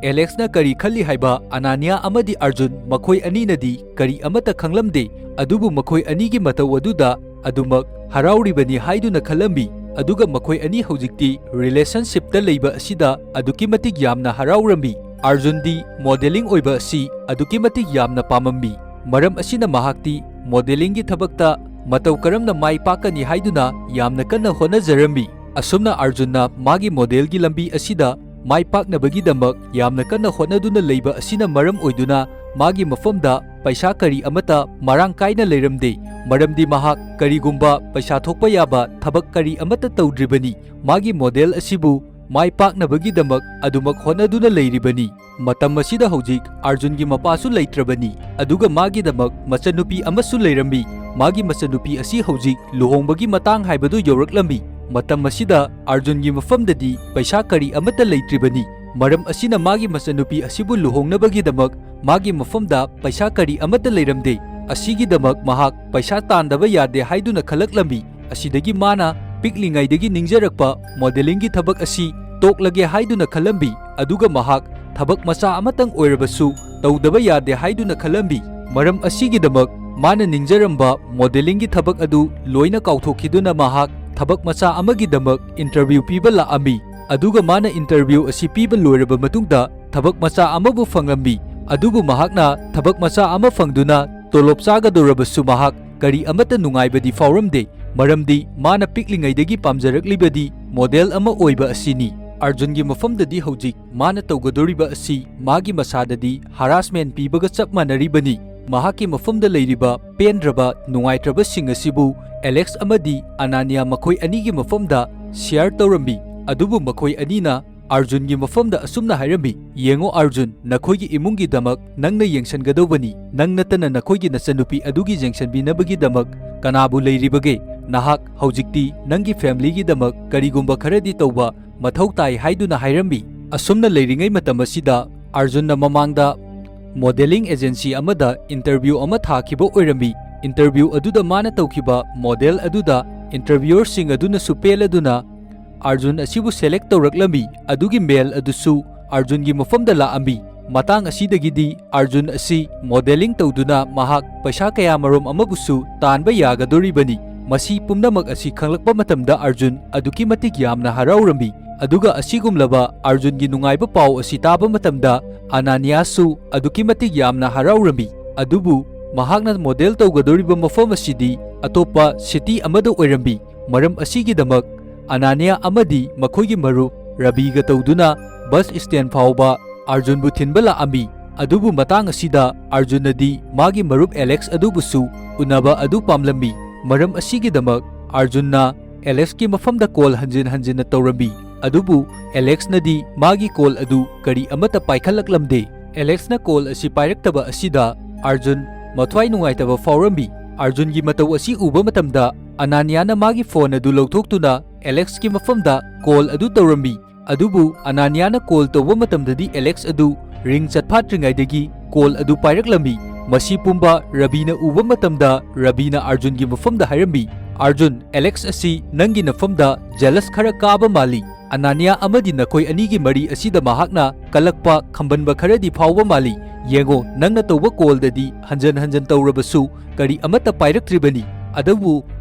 ꯑꯦꯂꯦꯛꯁꯅ ꯀꯔꯤ ꯈꯜꯂꯤ ꯍꯥꯏꯕ ꯑꯅꯥꯅꯤꯌꯥ ꯑꯃꯗꯤ ꯑꯥꯔꯖꯨꯟ ꯃꯈꯣꯏ ꯑꯅꯤꯅꯗꯤ ꯀꯔꯤ ꯑꯃꯠꯇ ꯈꯪꯂꯝꯗꯦ, ꯑꯗꯨꯕꯨ ꯃꯈꯣꯏ ꯑꯅꯤꯒꯤ ꯃꯇꯧ ꯑꯗꯨꯗ ꯑꯗꯨꯃꯛ ꯍꯔꯥꯎꯔꯤꯕꯅꯤ ꯍꯥꯏꯗꯨꯅ ꯈꯜꯂꯝꯃꯤ꯫ ꯑꯗꯨꯒ ꯃꯈꯣꯏ ꯑꯅꯤ ꯍꯧꯖꯤꯛꯇꯤ ꯔꯤꯂꯦꯁꯟꯁꯤꯞꯇ ꯂꯩꯕ ꯑꯁꯤꯗ ꯑꯗꯨꯛꯀꯤ ꯃꯇꯤꯛ ꯌꯥꯝꯅ ꯍꯔꯥꯎꯔꯝꯃꯤ꯫ ꯑꯥꯔꯖꯨꯟꯗꯤ ꯃꯣꯗꯦꯂꯤꯡ ꯑꯣꯏꯕ ꯑꯁꯤ ꯑꯗꯨꯛꯀꯤ ꯃꯇꯤꯛ ꯌꯥꯝꯅ ꯄꯥꯝꯃꯝꯃꯤ꯫ ꯃꯔꯝ ꯑꯁꯤꯅ ꯃꯍꯥꯛꯇꯤ ꯃꯣꯗꯦꯂꯤꯡꯒꯤ ꯊꯕꯛꯇ ꯃꯇꯧ ꯀꯔꯝꯅ ꯃꯥꯏ ꯄꯥꯛꯀꯅꯤ ꯍꯥꯏꯗꯨꯅ ꯌꯥꯝꯅ ꯀꯟꯅ ꯍꯣꯠꯅꯖꯔꯝꯃꯤ꯫ ꯑꯁꯨꯝꯅ ꯑꯥꯔꯖꯨꯟꯅ ꯃꯥꯒꯤ ꯃꯣꯗꯦꯜꯒꯤ ꯂꯝꯕꯤ ꯑꯁꯤꯗ ꯃꯥꯏ ꯄꯥꯛꯅꯕꯒꯤꯗꯃꯛ ꯌꯥꯝꯅ ꯀꯟꯅ ꯍꯣꯠꯅꯗꯨꯅ ꯂꯩꯕ ꯑꯁꯤꯅ ꯃꯔꯝ ꯑꯣꯏꯗꯨꯅ ꯃꯥꯒꯤ ꯃꯐꯝꯗ ꯄꯩꯁꯥ ꯀꯔꯤ ꯑꯃꯠꯇ ꯃꯔꯥꯡ ꯀꯥꯏꯅ ꯂꯩꯔꯝꯗꯦ, ꯃꯔꯝꯗꯤ ꯃꯍꯥꯛ ꯀꯔꯤꯒꯨꯝꯕ ꯄꯩꯁꯥ ꯊꯣꯛꯄ ꯌꯥꯕ ꯊꯕꯛ ꯀꯔꯤ ꯑꯃꯠꯇ ꯇꯧꯗ꯭ꯔꯤꯕꯅꯤ꯫ ꯃꯥꯒꯤ ꯃꯣꯗꯦꯜ ꯑꯁꯤꯕꯨ ꯃꯥꯏ ꯄꯥꯛꯅꯕꯒꯤꯗꯃꯛ ꯑꯗꯨꯃꯛ ꯍꯣꯠꯅꯗꯨꯅ ꯂꯩꯔꯤꯕꯅꯤ꯫ ꯃꯇꯝ ꯑꯁꯤꯗ ꯍꯧꯖꯤꯛ ꯑꯥꯔꯖꯨꯟꯒꯤ ꯃꯄꯥꯁꯨ ꯂꯩꯇ꯭ꯔꯕꯅꯤ, ꯑꯗꯨꯒ ꯃꯥꯒꯤꯗꯃꯛ ꯃꯆꯟꯅꯨꯄꯤ ꯑꯃꯁꯨ ꯂꯩꯔꯝꯃꯤ꯫ ꯃꯥꯒꯤ ꯃꯆꯟꯅꯨꯄꯤ ꯑꯁꯤ ꯍꯧꯖꯤꯛ ꯂꯨꯍꯣꯡꯕꯒꯤ ꯃꯇꯥꯡ ꯍꯥꯏꯕꯗꯨ ꯌꯧꯔꯛꯂꯝꯃꯤ꯫ ꯃꯇꯝ ꯑꯁꯤꯗ ꯑꯥꯔꯖꯨꯟꯒꯤ ꯃꯐꯝꯗꯗꯤ ꯄꯩꯁꯥ ꯀꯔꯤ ꯑꯃꯠꯇ ꯂꯩꯇ꯭ꯔꯤꯕꯅꯤ꯫ ꯃꯔꯝ ꯑꯁꯤꯅ ꯃꯥꯒꯤ ꯃꯆꯟꯅꯨꯄꯤ ꯑꯁꯤꯕꯨ ꯂꯨꯍꯣꯡꯅꯕꯒꯤꯗꯃꯛ ꯃꯥꯒꯤ ꯃꯐꯝꯗ ꯄꯩꯁꯥ ꯀꯔꯤ ꯑꯃꯠꯇ ꯂꯩꯔꯝꯗꯦ꯫ ꯑꯁꯤꯒꯤꯗꯃꯛ ꯃꯍꯥꯛ ꯄꯩꯁꯥ ꯇꯥꯟꯗꯕ ꯌꯥꯗꯦ ꯍꯥꯏꯗꯨꯅ ꯈꯜꯂꯛꯂꯝꯃꯤ꯫ ꯑꯁꯤꯗꯒꯤ ꯃꯥꯅ ꯄꯤꯛꯂꯤꯉꯩꯗꯒꯤ ꯅꯤꯡꯖꯔꯛꯄ ꯃꯣꯗꯦꯂꯤꯡꯒꯤ ꯊꯕꯛ ꯑꯁꯤ ꯇꯣꯛꯂꯒꯦ ꯍꯥꯏꯗꯨꯅ ꯈꯜꯂꯝꯃꯤ꯫ ꯑꯗꯨꯒ ꯃꯍꯥꯛ ꯊꯕꯛ ꯃꯆꯥ ꯑꯃꯇꯪ ꯑꯣꯏꯔꯕꯁꯨ ꯇꯧꯗꯕ ꯌꯥꯗꯦ ꯍꯥꯏꯗꯨꯅ ꯈꯜꯂꯝꯃꯤ꯫ ꯃꯔꯝ ꯑꯁꯤꯒꯤꯗꯃꯛ ꯃꯥꯅ ꯅꯤꯡꯖꯔꯝꯕ ꯃꯣꯗꯦꯂꯤꯡꯒꯤ ꯊꯕꯛ ꯑꯗꯨ ꯂꯣꯏꯅ ꯀꯥꯎꯊꯣꯛꯈꯤꯗꯨꯅ ꯃꯍꯥꯛ ꯊꯕꯛ ꯃꯆꯥ ꯑꯃꯒꯤꯗꯃꯛ ꯏꯟꯇꯔꯚ꯭ꯌꯨ ꯄꯤꯕ ꯂꯥꯛꯑꯝꯃꯤ꯫ ꯑꯗꯨꯒ ꯃꯥꯅ ꯏꯟꯇꯔꯚ꯭ꯌꯨ ꯑꯁꯤ ꯄꯤꯕ ꯂꯣꯏꯔꯕ ꯃꯇꯨꯡꯗ ꯊꯕꯛ ꯃꯆꯥ ꯑꯃꯕꯨ ꯐꯪꯂꯝꯃꯤ꯫ ꯑꯗꯨꯕꯨ ꯃꯍꯥꯛꯅ ꯊꯕꯛ ꯃꯆꯥ ꯑꯃ ꯐꯪꯗꯨꯅ ꯇꯣꯂꯣꯞ ꯆꯥꯒꯗꯧꯔꯕꯁꯨ ꯃꯍꯥꯛ ꯀꯔꯤ ꯑꯃꯠꯇ ꯅꯨꯡꯉꯥꯏꯕꯗꯤ ꯐꯥꯎꯔꯝꯗꯦ, ꯃꯔꯝꯗꯤ ꯃꯥꯅ ꯄꯤꯛꯂꯤꯉꯩꯗꯒꯤ ꯄꯥꯝꯖꯔꯛꯂꯤꯕꯗꯤ ꯃꯣꯗꯦꯜ ꯑꯃ ꯑꯣꯏꯕ ꯑꯁꯤꯅꯤ꯫ ꯑꯥꯔꯖꯨꯟꯒꯤ ꯃꯐꯝꯗꯗꯤ ꯍꯧꯖꯤꯛ ꯃꯥꯅ ꯇꯧꯒꯗꯧꯔꯤꯕ ꯑꯁꯤ ꯃꯥꯒꯤ ꯃꯁꯥꯗꯗꯤ ꯍꯔꯥꯁꯃꯦꯟ ꯄꯤꯕꯒ ꯆꯞ ꯃꯥꯟꯅꯔꯤꯕꯅꯤ꯫ ꯃꯍꯥꯛꯀꯤ ꯃꯐꯝꯗ ꯂꯩꯔꯤꯕ ꯄꯦꯟꯗ꯭ꯔꯕ, ꯅꯨꯡꯉꯥꯏꯇ꯭ꯔꯕꯁꯤꯡ ꯑꯁꯤꯕꯨ ꯑꯦꯂꯦꯛꯁ ꯑꯃꯗꯤ ꯑꯅꯥꯅꯤꯌꯥ ꯃꯈꯣꯏ ꯑꯅꯤꯒꯤ ꯃꯐꯝꯗ ꯁꯤꯌꯔ ꯇꯧꯔꯝꯃꯤ꯫ ꯑꯗꯨꯕꯨ ꯃꯈꯣꯏ ꯑꯅꯤꯅ ꯑꯥꯔꯖꯨꯟꯒꯤ ꯃꯐꯝꯗ ꯑꯁꯨꯝꯅ ꯍꯥꯏꯔꯝꯃꯤ, "ꯌꯦꯡꯉꯣ ꯑꯥꯔꯖꯨꯟ, ꯅꯈꯣꯏꯒꯤ ꯏꯃꯨꯡꯒꯤꯗꯃꯛ ꯅꯪꯅ ꯌꯦꯡꯁꯤꯟꯒꯗꯧꯕꯅꯤ꯫ ꯅꯪ ꯅꯠꯇꯅ ꯅꯈꯣꯏꯒꯤ ꯅꯆꯟꯅꯨꯄꯤ ꯑꯗꯨꯒꯤ ꯌꯦꯡꯁꯤꯟꯕꯤꯅꯕꯒꯤꯗꯃꯛ ꯀꯅꯥꯕꯨ ꯂꯩꯔꯤꯕꯒꯦ? ꯅꯍꯥꯛ ꯍꯧꯖꯤꯛꯇꯤ ꯅꯪꯒꯤ ꯐꯦꯃꯤꯂꯤꯒꯤꯗꯃꯛ ꯀꯔꯤꯒꯨꯝꯕ ꯈꯔꯗꯤ ꯇꯧꯕ ꯃꯊꯧ ꯇꯥꯏ" ꯍꯥꯏꯗꯨꯅ ꯍꯥꯏꯔꯝꯃꯤ꯫ ꯑꯁꯨꯝꯅ ꯂꯩꯔꯤꯉꯩ ꯃꯇꯝ ꯑꯁꯤꯗ ꯑꯥꯔꯖꯨꯟꯅ ꯃꯃꯥꯡꯗ ꯃꯣꯗꯦꯂꯤꯡ ꯑꯦꯖꯦꯟꯁꯤ ꯑꯃꯗ ꯏꯟꯇꯔꯚ꯭ꯌꯨ ꯑꯃ ꯊꯥꯈꯤꯕ ꯑꯣꯏꯔꯝꯃꯤ꯫ ꯏꯟꯇꯔꯚ꯭ꯌꯨ ꯑꯗꯨꯗ ꯃꯥꯅ ꯇꯧꯈꯤꯕ ꯃꯣꯗꯦꯜ ꯑꯗꯨꯗ ꯏꯟꯇꯔꯚ꯭ꯌꯨꯑꯔꯁꯤꯡ ꯑꯗꯨꯅꯁꯨ ꯄꯦꯜꯂꯗꯨꯅ ꯑꯥꯔꯖꯨꯟ ꯑꯁꯤꯕꯨ ꯁꯦꯂꯦꯛ ꯇꯧꯔꯛꯂꯝꯃꯤ꯫ ꯑꯗꯨꯒꯤ ꯃꯦꯜ ꯑꯗꯨꯁꯨ ꯑꯥꯔꯖꯨꯟꯒꯤ ꯃꯐꯝꯗ ꯂꯥꯛꯑꯝꯃꯤ꯫ ꯃꯇꯥꯡ ꯑꯁꯤꯗꯒꯤꯗꯤ ꯑꯥꯔꯖꯨꯟ ꯑꯁꯤ ꯃꯣꯗꯦꯂꯤꯡ ꯇꯧꯗꯨꯅ ꯃꯍꯥꯛ ꯄꯩꯁꯥ ꯀꯌꯥꯃꯔꯨꯝ ꯑꯃꯕꯨꯁꯨ ꯇꯥꯟꯕ ꯌꯥꯒꯗꯣꯔꯤꯕꯅꯤ꯫ ꯃꯁꯤ ꯄꯨꯝꯅꯃꯛ ꯑꯁꯤ ꯈꯪꯂꯛꯄ ꯃꯇꯝꯗ ꯑꯥꯔꯖꯨꯟ ꯑꯗꯨꯛꯀꯤ ꯃꯇꯤꯛ ꯌꯥꯝꯅ ꯍꯔꯥꯎꯔꯝꯃꯤ꯫ ꯑꯗꯨꯒ ꯑꯁꯤꯒꯨꯝꯂꯕ ꯑꯥꯔꯖꯨꯟꯒꯤ ꯅꯨꯡꯉꯥꯏꯕ ꯄꯥꯎ ꯑꯁꯤ ꯇꯥꯕ ꯃꯇꯝꯗ ꯑꯅꯥꯅꯤꯌꯥꯁꯨ ꯑꯗꯨꯛꯀꯤ ꯃꯇꯤꯛ ꯌꯥꯝꯅ ꯍꯔꯥꯎꯔꯝꯃꯤ꯫ ꯑꯗꯨꯕꯨ ꯃꯍꯥꯛꯅ ꯃꯣꯗꯦꯜ ꯇꯧꯒꯗꯧꯔꯤꯕ ꯃꯐꯝ ꯑꯁꯤꯗꯤ ꯑꯇꯣꯞꯄ ꯁꯤꯇꯤ ꯑꯃꯗ ꯑꯣꯏꯔꯝꯃꯤ꯫ ꯃꯔꯝ ꯑꯁꯤꯒꯤꯗꯃꯛ ꯑꯅꯥꯅꯤꯌꯥ ꯑꯃꯗꯤ ꯃꯈꯣꯏꯒꯤ ꯃꯔꯨꯞ ꯔꯕꯤꯒ ꯇꯧꯗꯨꯅ ꯕꯁ ꯁ꯭ꯇꯦꯟ ꯐꯥꯎꯕ ꯑꯥꯔꯖꯨꯟꯕꯨ ꯊꯤꯟꯕ ꯂꯥꯛꯑꯝꯃꯤ꯫ ꯑꯗꯨꯕꯨ ꯃꯇꯥꯡ ꯑꯁꯤꯗ ꯑꯥꯔꯖꯨꯟꯅꯗꯤ ꯃꯥꯒꯤ ꯃꯔꯨꯞ ꯑꯦꯂꯦꯛꯁ ꯑꯗꯨꯕꯨꯁꯨ ꯎꯅꯕ ꯑꯗꯨ ꯄꯥꯝꯂꯝꯃꯤ꯫ ꯃꯔꯝ ꯑꯁꯤꯒꯤꯗꯃꯛ ꯑꯥꯔꯖꯨꯟꯅ ꯑꯦꯂꯦꯛꯁꯀꯤ ꯃꯐꯝꯗ ꯀꯣꯜ ꯍꯟꯖꯤꯟ ꯍꯟꯖꯤꯟꯅ ꯇꯧꯔꯝꯃꯤ꯫ ꯑꯗꯨꯕꯨ ꯑꯦꯂꯦꯛꯁꯅꯗꯤ ꯃꯥꯒꯤ ꯀꯣꯜ ꯑꯗꯨ ꯀꯔꯤ ꯑꯃꯠꯇ ꯄꯥꯏꯈꯠꯂꯛꯂꯝꯗꯦ꯫ ꯑꯦꯂꯦꯛꯁꯅ ꯀꯣꯜ ꯑꯁꯤ ꯄꯥꯏꯔꯛꯇꯕ ꯑꯁꯤꯗ ꯑꯥꯔꯖꯨꯟ ꯃꯊ꯭ꯋꯥꯏ ꯅꯨꯡꯉꯥꯏꯇꯕ ꯐꯥꯎꯔꯝꯃꯤ꯫ ꯑꯥꯔꯖꯨꯟꯒꯤ ꯃꯇꯧ ꯑꯁꯤ ꯎꯕ ꯃꯇꯝꯗ ꯑꯅꯥꯅꯤꯌꯥꯅ ꯃꯥꯒꯤ ꯐꯣꯟ ꯑꯗꯨ ꯂꯧꯊꯣꯛꯇꯨꯅ ꯑꯦꯂꯦꯛꯁꯀꯤ ꯃꯐꯝꯗ ꯀꯣꯜ ꯑꯗꯨ ꯇꯧꯔꯝꯃꯤ꯫ ꯑꯗꯨꯕꯨ ꯑꯅꯥꯅꯤꯌꯥꯅ ꯀꯣꯜ ꯇꯧꯕ ꯃꯇꯝꯗꯗꯤ ꯑꯦꯂꯦꯛꯁ ꯑꯗꯨ ꯔꯤꯡ ꯆꯠꯐꯥꯠꯇ꯭ꯔꯤꯉꯩꯗꯒꯤ ꯀꯣꯜ ꯑꯗꯨ ꯄꯥꯏꯔꯛꯂꯝꯃꯤ꯫ ꯃꯁꯤ ꯄꯨꯝꯕ ꯔꯕꯤꯅ ꯎꯕ ꯃꯇꯝꯗ ꯔꯕꯤꯅ ꯑꯥꯔꯖꯨꯟꯒꯤ ꯃꯐꯝꯗ ꯍꯥꯏꯔꯝꯃꯤ, "ꯑꯥꯔꯖꯨꯟ, ꯑꯦꯂꯦꯛꯁ ꯑꯁꯤ ꯅꯪꯒꯤ ꯅꯐꯝꯗ ꯖꯦꯂꯁ ꯈꯔ ꯀꯥꯕ ꯃꯥꯜꯂꯤ꯫ ꯑꯅꯥꯅꯤꯌꯥ ꯑꯃꯗꯤ ꯅꯈꯣꯏ ꯑꯅꯤꯒꯤ ꯃꯔꯤ ꯑꯁꯤꯗ ꯃꯍꯥꯛꯅ ꯀꯜꯂꯛꯄ ꯈꯝꯕꯟꯕ ꯈꯔꯗꯤ ꯐꯥꯎꯕ ꯃꯥꯜꯂꯤ꯫ ꯌꯦꯡꯉꯣ, ꯅꯪꯅ ꯇꯧꯕ ꯀꯣꯜꯗꯗꯤ ꯍꯟꯖꯟ ꯍꯟꯖꯟ ꯇꯧꯔꯕꯁꯨ ꯀꯔꯤ ꯑꯃꯠꯇ ꯄꯥꯏꯔꯛꯇ꯭ꯔꯤꯕꯅꯤ꯫ ꯑꯗꯨꯕꯨ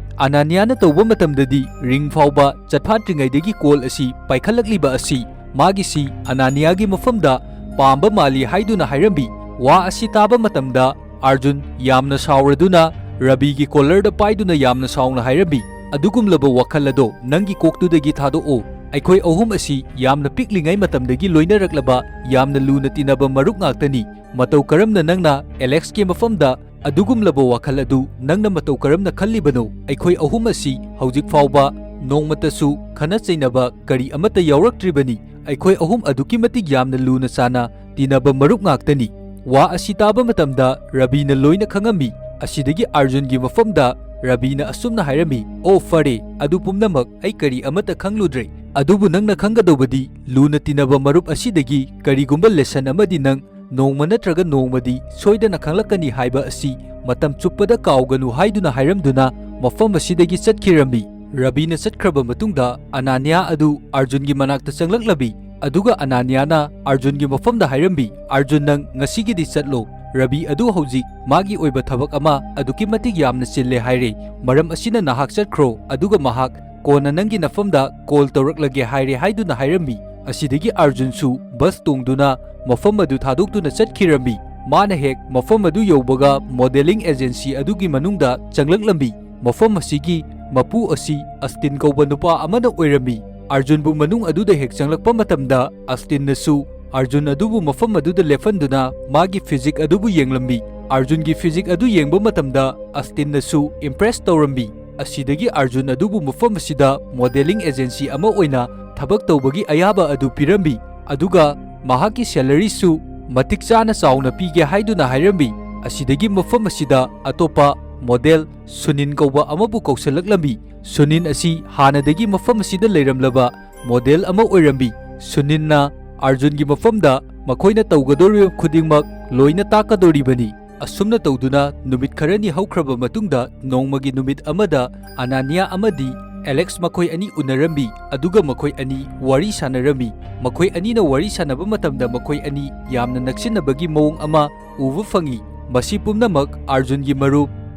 ꯑꯅꯥꯅꯤꯌꯥꯅ ꯇꯧꯕ ꯃꯇꯝꯗꯗꯤ ꯔꯤꯡ ꯐꯥꯎꯕ ꯆꯠꯐꯥꯠꯇ꯭ꯔꯤꯉꯩꯗꯒꯤ ꯀꯣꯜ ꯑꯁꯤ ꯄꯥꯏꯈꯠꯂꯛꯂꯤꯕ ꯑꯁꯤ ꯃꯥꯒꯤꯁꯤ ꯑꯅꯥꯅꯤꯌꯥꯒꯤ ꯃꯐꯝꯗ ꯄꯥꯝꯕ ꯃꯥꯜꯂꯤ" ꯍꯥꯏꯗꯨꯅ ꯍꯥꯏꯔꯝꯃꯤ꯫ ꯋꯥ ꯑꯁꯤ ꯇꯥꯕ ꯃꯇꯝꯗ ꯑꯥꯔꯖꯨꯟ ꯌꯥꯝꯅ ꯁꯥꯎꯔꯗꯨꯅ ꯔꯕꯤꯒꯤ ꯀꯣꯂꯔꯗ ꯄꯥꯏꯗꯨꯅ ꯌꯥꯝꯅ ꯁꯥꯎꯅ ꯍꯥꯏꯔꯝꯃꯤ, "ꯑꯗꯨꯒꯨꯝꯂꯕ ꯋꯥꯈꯜ ꯑꯗꯣ ꯅꯪꯒꯤ ꯀꯣꯛꯇꯨꯗꯒꯤ ꯊꯥꯗꯣꯛꯑꯣ꯫ ꯑꯩꯈꯣꯏ ꯑꯍꯨꯝ ꯑꯁꯤ ꯌꯥꯝꯅ ꯄꯤꯛꯂꯤꯉꯩ ꯃꯇꯝꯗꯒꯤ ꯂꯣꯏꯅꯔꯛꯂꯕ ꯌꯥꯝꯅ ꯂꯨꯅ ꯇꯤꯟꯅꯕ ꯃꯔꯨꯞ ꯉꯥꯛꯇꯅꯤ꯫ ꯃꯇꯧ ꯀꯔꯝꯅ ꯅꯪꯅ ꯑꯦꯂꯦꯛꯁꯀꯤ ꯃꯐꯝꯗ ꯑꯗꯨꯒꯨꯝꯂꯕ ꯋꯥꯈꯜ ꯑꯗꯨ ꯅꯪꯅ ꯃꯇꯧ ꯀꯔꯝꯅ ꯈꯜꯂꯤꯕꯅꯣ? ꯑꯩꯈꯣꯏ ꯑꯍꯨꯝ ꯑꯁꯤ ꯍꯧꯖꯤꯛ ꯐꯥꯎꯕ ꯅꯣꯡꯃꯇꯁꯨ ꯈꯠꯅ ꯆꯩꯅꯕ ꯀꯔꯤ ꯑꯃꯠꯇ ꯌꯥꯎꯔꯛꯇ꯭ꯔꯤꯕꯅꯤ꯫ ꯑꯩꯈꯣꯏ ꯑꯍꯨꯝ ꯑꯗꯨꯛꯀꯤ ꯃꯇꯤꯛ ꯌꯥꯝꯅ ꯂꯨꯅ ꯆꯥꯟꯅ ꯇꯤꯟꯅꯕ ꯃꯔꯨꯞ ꯉꯥꯛꯇꯅꯤ"꯫ ꯋꯥ ꯑꯁꯤ ꯇꯥꯕ ꯃꯇꯝꯗ ꯔꯕꯤꯅ ꯂꯣꯏꯅ ꯈꯪꯉꯝꯃꯤ꯫ ꯑꯁꯤꯗꯒꯤ ꯑꯥꯔꯖꯨꯟꯒꯤ ꯃꯐꯝꯗ ꯔꯕꯤꯅ ꯑꯁꯨꯝꯅ ꯍꯥꯏꯔꯝꯃꯤ, "ꯑꯣ ꯐꯔꯦ, ꯑꯗꯨ ꯄꯨꯝꯅꯃꯛ ꯑꯩ ꯀꯔꯤ ꯑꯃꯠꯇ ꯈꯪꯂꯨꯗ꯭ꯔꯦ꯫ ꯑꯗꯨꯕꯨ ꯅꯪꯅ ꯈꯪꯒꯗꯧꯕꯗꯤ ꯂꯨꯅ ꯇꯤꯟꯅꯕ ꯃꯔꯨꯞ ꯑꯁꯤꯗꯒꯤ ꯀꯔꯤꯒꯨꯝꯕ ꯂꯦꯁꯟ ꯑꯃꯗꯤ ꯅꯪ ꯅꯣꯡꯃ ꯅꯠꯇ꯭ꯔꯒ ꯅꯣꯡꯃꯗꯤ ꯁꯣꯏꯗꯅ ꯈꯪꯂꯛꯀꯅꯤ ꯍꯥꯏꯕ ꯑꯁꯤ ꯃꯇꯝ ꯆꯨꯞꯄꯗ ꯀꯥꯎꯒꯅꯨ" ꯍꯥꯏꯗꯨꯅ ꯍꯥꯏꯔꯝꯗꯨꯅ ꯃꯐꯝ ꯑꯁꯤꯗꯒꯤ ꯆꯠꯈꯤꯔꯝꯃꯤ꯫ ꯔꯕꯤꯅ ꯆꯠꯈ꯭ꯔꯕ ꯃꯇꯨꯡꯗ ꯑꯅꯥꯅꯤꯌꯥ ꯑꯗꯨ ꯑꯔꯖꯨꯟꯒꯤ ꯃꯅꯥꯛꯇ ꯆꯪꯂꯛꯂꯝꯃꯤ, ꯑꯗꯨꯒ ꯑꯅꯥꯅꯤꯌꯥꯅ ꯑꯔꯖꯨꯟꯒꯤ ꯃꯐꯝꯗ ꯍꯥꯏꯔꯝꯃꯤ, "ꯑꯔꯖꯨꯟ, ꯅꯪ ꯉꯁꯤꯒꯤꯗꯤ ꯆꯠꯂꯣ꯫ ꯔꯕꯤ ꯑꯗꯨ ꯍꯧꯖꯤꯛ ꯃꯥꯒꯤ ꯑꯣꯏꯕ ꯊꯕꯛ ꯑꯃ ꯑꯗꯨꯛꯀꯤ ꯃꯇꯤꯛ ꯌꯥꯝꯅ ꯆꯤꯜꯂꯦ ꯍꯥꯏꯔꯦ꯫ ꯃꯔꯝ ꯑꯁꯤꯅ ꯅꯍꯥꯛ ꯆꯠꯈ꯭ꯔꯣ, ꯑꯗꯨꯒ ꯃꯍꯥꯛ ꯀꯣꯟꯅ ꯅꯪꯒꯤ ꯅꯐꯝꯗ ꯀꯣꯜ ꯇꯧꯔꯛꯂꯒꯦ ꯍꯥꯏꯔꯦ" ꯍꯥꯏꯗꯨꯅ ꯍꯥꯏꯔꯝꯃꯤ꯫ ꯑꯁꯤꯗꯒꯤ ꯑꯔꯖꯨꯟꯁꯨ ꯕꯁ ꯇꯣꯡꯗꯨꯅ ꯃꯐꯝ ꯑꯗꯨ ꯊꯥꯗꯣꯛꯇꯨꯅ ꯆꯠꯈꯤꯔꯝꯃꯤ꯫ ꯃꯥꯅ ꯍꯦꯛ ꯃꯐꯝ ꯑꯗꯨ ꯌꯧꯕꯒ ꯃꯣꯗꯦꯂꯤꯡ ꯑꯦꯖꯦꯟꯁꯤ ꯑꯗꯨꯒꯤ ꯃꯅꯨꯡꯗ ꯆꯪꯂꯛꯂꯝꯃꯤ꯫ ꯃꯐꯝ ꯑꯁꯤꯒꯤ ꯃꯄꯨ ꯑꯁꯤ ꯑꯁꯇꯤꯟ ꯀꯧꯕ ꯅꯨꯄꯥ ꯑꯃꯅ ꯑꯣꯏꯔꯝꯃꯤ꯫ ꯑꯔꯖꯨꯟꯕꯨ ꯃꯅꯨꯡ ꯑꯗꯨꯗ ꯍꯦꯛ ꯆꯪꯂꯛꯄ ꯃꯇꯝꯗ ꯑꯁꯇꯤꯟꯅꯁꯨ ꯑꯔꯖꯨꯟ ꯑꯗꯨꯕꯨ ꯃꯐꯝ ꯑꯗꯨꯗ ꯂꯦꯞꯍꯟꯗꯨꯅ ꯃꯥꯒꯤ ꯐꯤꯖꯤꯛ ꯑꯗꯨꯕꯨ ꯌꯦꯡꯂꯝꯃꯤ꯫ ꯑꯔꯖꯨꯟꯒꯤ ꯐꯤꯖꯤꯛ ꯑꯗꯨ ꯌꯦꯡꯕ ꯃꯇꯝꯗ ꯑꯁꯇꯤꯟꯅꯁꯨ ꯏꯝꯄ꯭ꯔꯦꯁ ꯇꯧꯔꯝꯃꯤ꯫ ꯑꯁꯤꯗꯒꯤ ꯑꯔꯖꯨꯟ ꯑꯗꯨꯕꯨ ꯃꯐꯝ ꯑꯁꯤꯗ ꯃꯣꯗꯦꯂꯤꯡ ꯑꯦꯖꯦꯟꯁꯤ ꯑꯃ ꯑꯣꯏꯅ ꯊꯕꯛ ꯇꯧꯕꯒꯤ ꯑꯌꯥꯕ ꯑꯗꯨ ꯄꯤꯔꯝꯃꯤ, ꯑꯗꯨꯒ ꯃꯍꯥꯛꯀꯤ ꯁꯦꯂꯔꯤꯁꯨ ꯃꯇꯤꯛ ꯆꯥꯅ ꯆꯥꯎꯅ ꯄꯤꯒꯦ ꯍꯥꯏꯗꯨꯅ ꯍꯥꯏꯔꯝꯃꯤ꯫ ꯑꯁꯤꯗꯒꯤ ꯃꯐꯝ ꯑꯁꯤꯗ ꯑꯇꯣꯞꯄ ꯃꯣꯗꯦꯜ ꯁꯨꯅꯤꯟ ꯀꯧꯕ ꯑꯃꯕꯨ ꯀꯧꯁꯤꯜꯂꯛꯂꯝꯃꯤ꯫ ꯁꯨꯅꯤꯟ ꯑꯁꯤ ꯍꯥꯟꯅꯗꯒꯤ ꯃꯐꯝ ꯑꯁꯤꯗ ꯂꯩꯔꯝꯂꯕ ꯃꯣꯗꯦꯜ ꯑꯃ ꯑꯣꯏꯔꯝꯃꯤ꯫ ꯁꯨꯅꯤꯟꯅ ꯑꯔꯖꯨꯟꯒꯤ ꯃꯐꯝꯗ ꯃꯈꯣꯏꯅ ꯇꯧꯒꯗꯧꯔꯤꯕ ꯈꯨꯗꯤꯡꯃꯛ ꯂꯣꯏꯅ ꯇꯥꯛꯀꯗꯧꯔꯤꯕꯅꯤ꯫ ꯑꯁꯨꯝꯅ ꯇꯧꯗꯨꯅ ꯅꯨꯃꯤꯠ ꯈꯔꯅꯤ ꯍꯧꯈ꯭ꯔꯕ ꯃꯇꯨꯡꯗ ꯅꯣꯡꯃꯒꯤ ꯅꯨꯃꯤꯠ ꯑꯃꯗ ꯑꯅꯥꯅꯤꯌꯥ ꯑꯃꯗꯤ ꯑꯦꯂꯦꯛꯁ ꯃꯈꯣꯏ ꯑꯅꯤ ꯎꯅꯔꯝꯃꯤ, ꯑꯗꯨꯒ ꯃꯈꯣꯏ ꯑꯅꯤ ꯋꯥꯔꯤ ꯁꯥꯟꯅꯔꯝꯃꯤ꯫ ꯃꯈꯣꯏ ꯑꯅꯤꯅ ꯋꯥꯔꯤ ꯁꯥꯟꯅꯕ ꯃꯇꯝꯗ ꯃꯈꯣꯏ ꯑꯅꯤ ꯌꯥꯝꯅ ꯅꯛꯁꯤꯟꯅꯕꯒꯤ ꯃꯑꯣꯡ ꯑꯃ ꯎꯕ ꯐꯪꯏ꯫ ꯃꯁꯤ ꯄꯨꯝꯅꯃꯛ ꯑꯔꯖꯨꯟꯒꯤ ꯃꯔꯨꯞ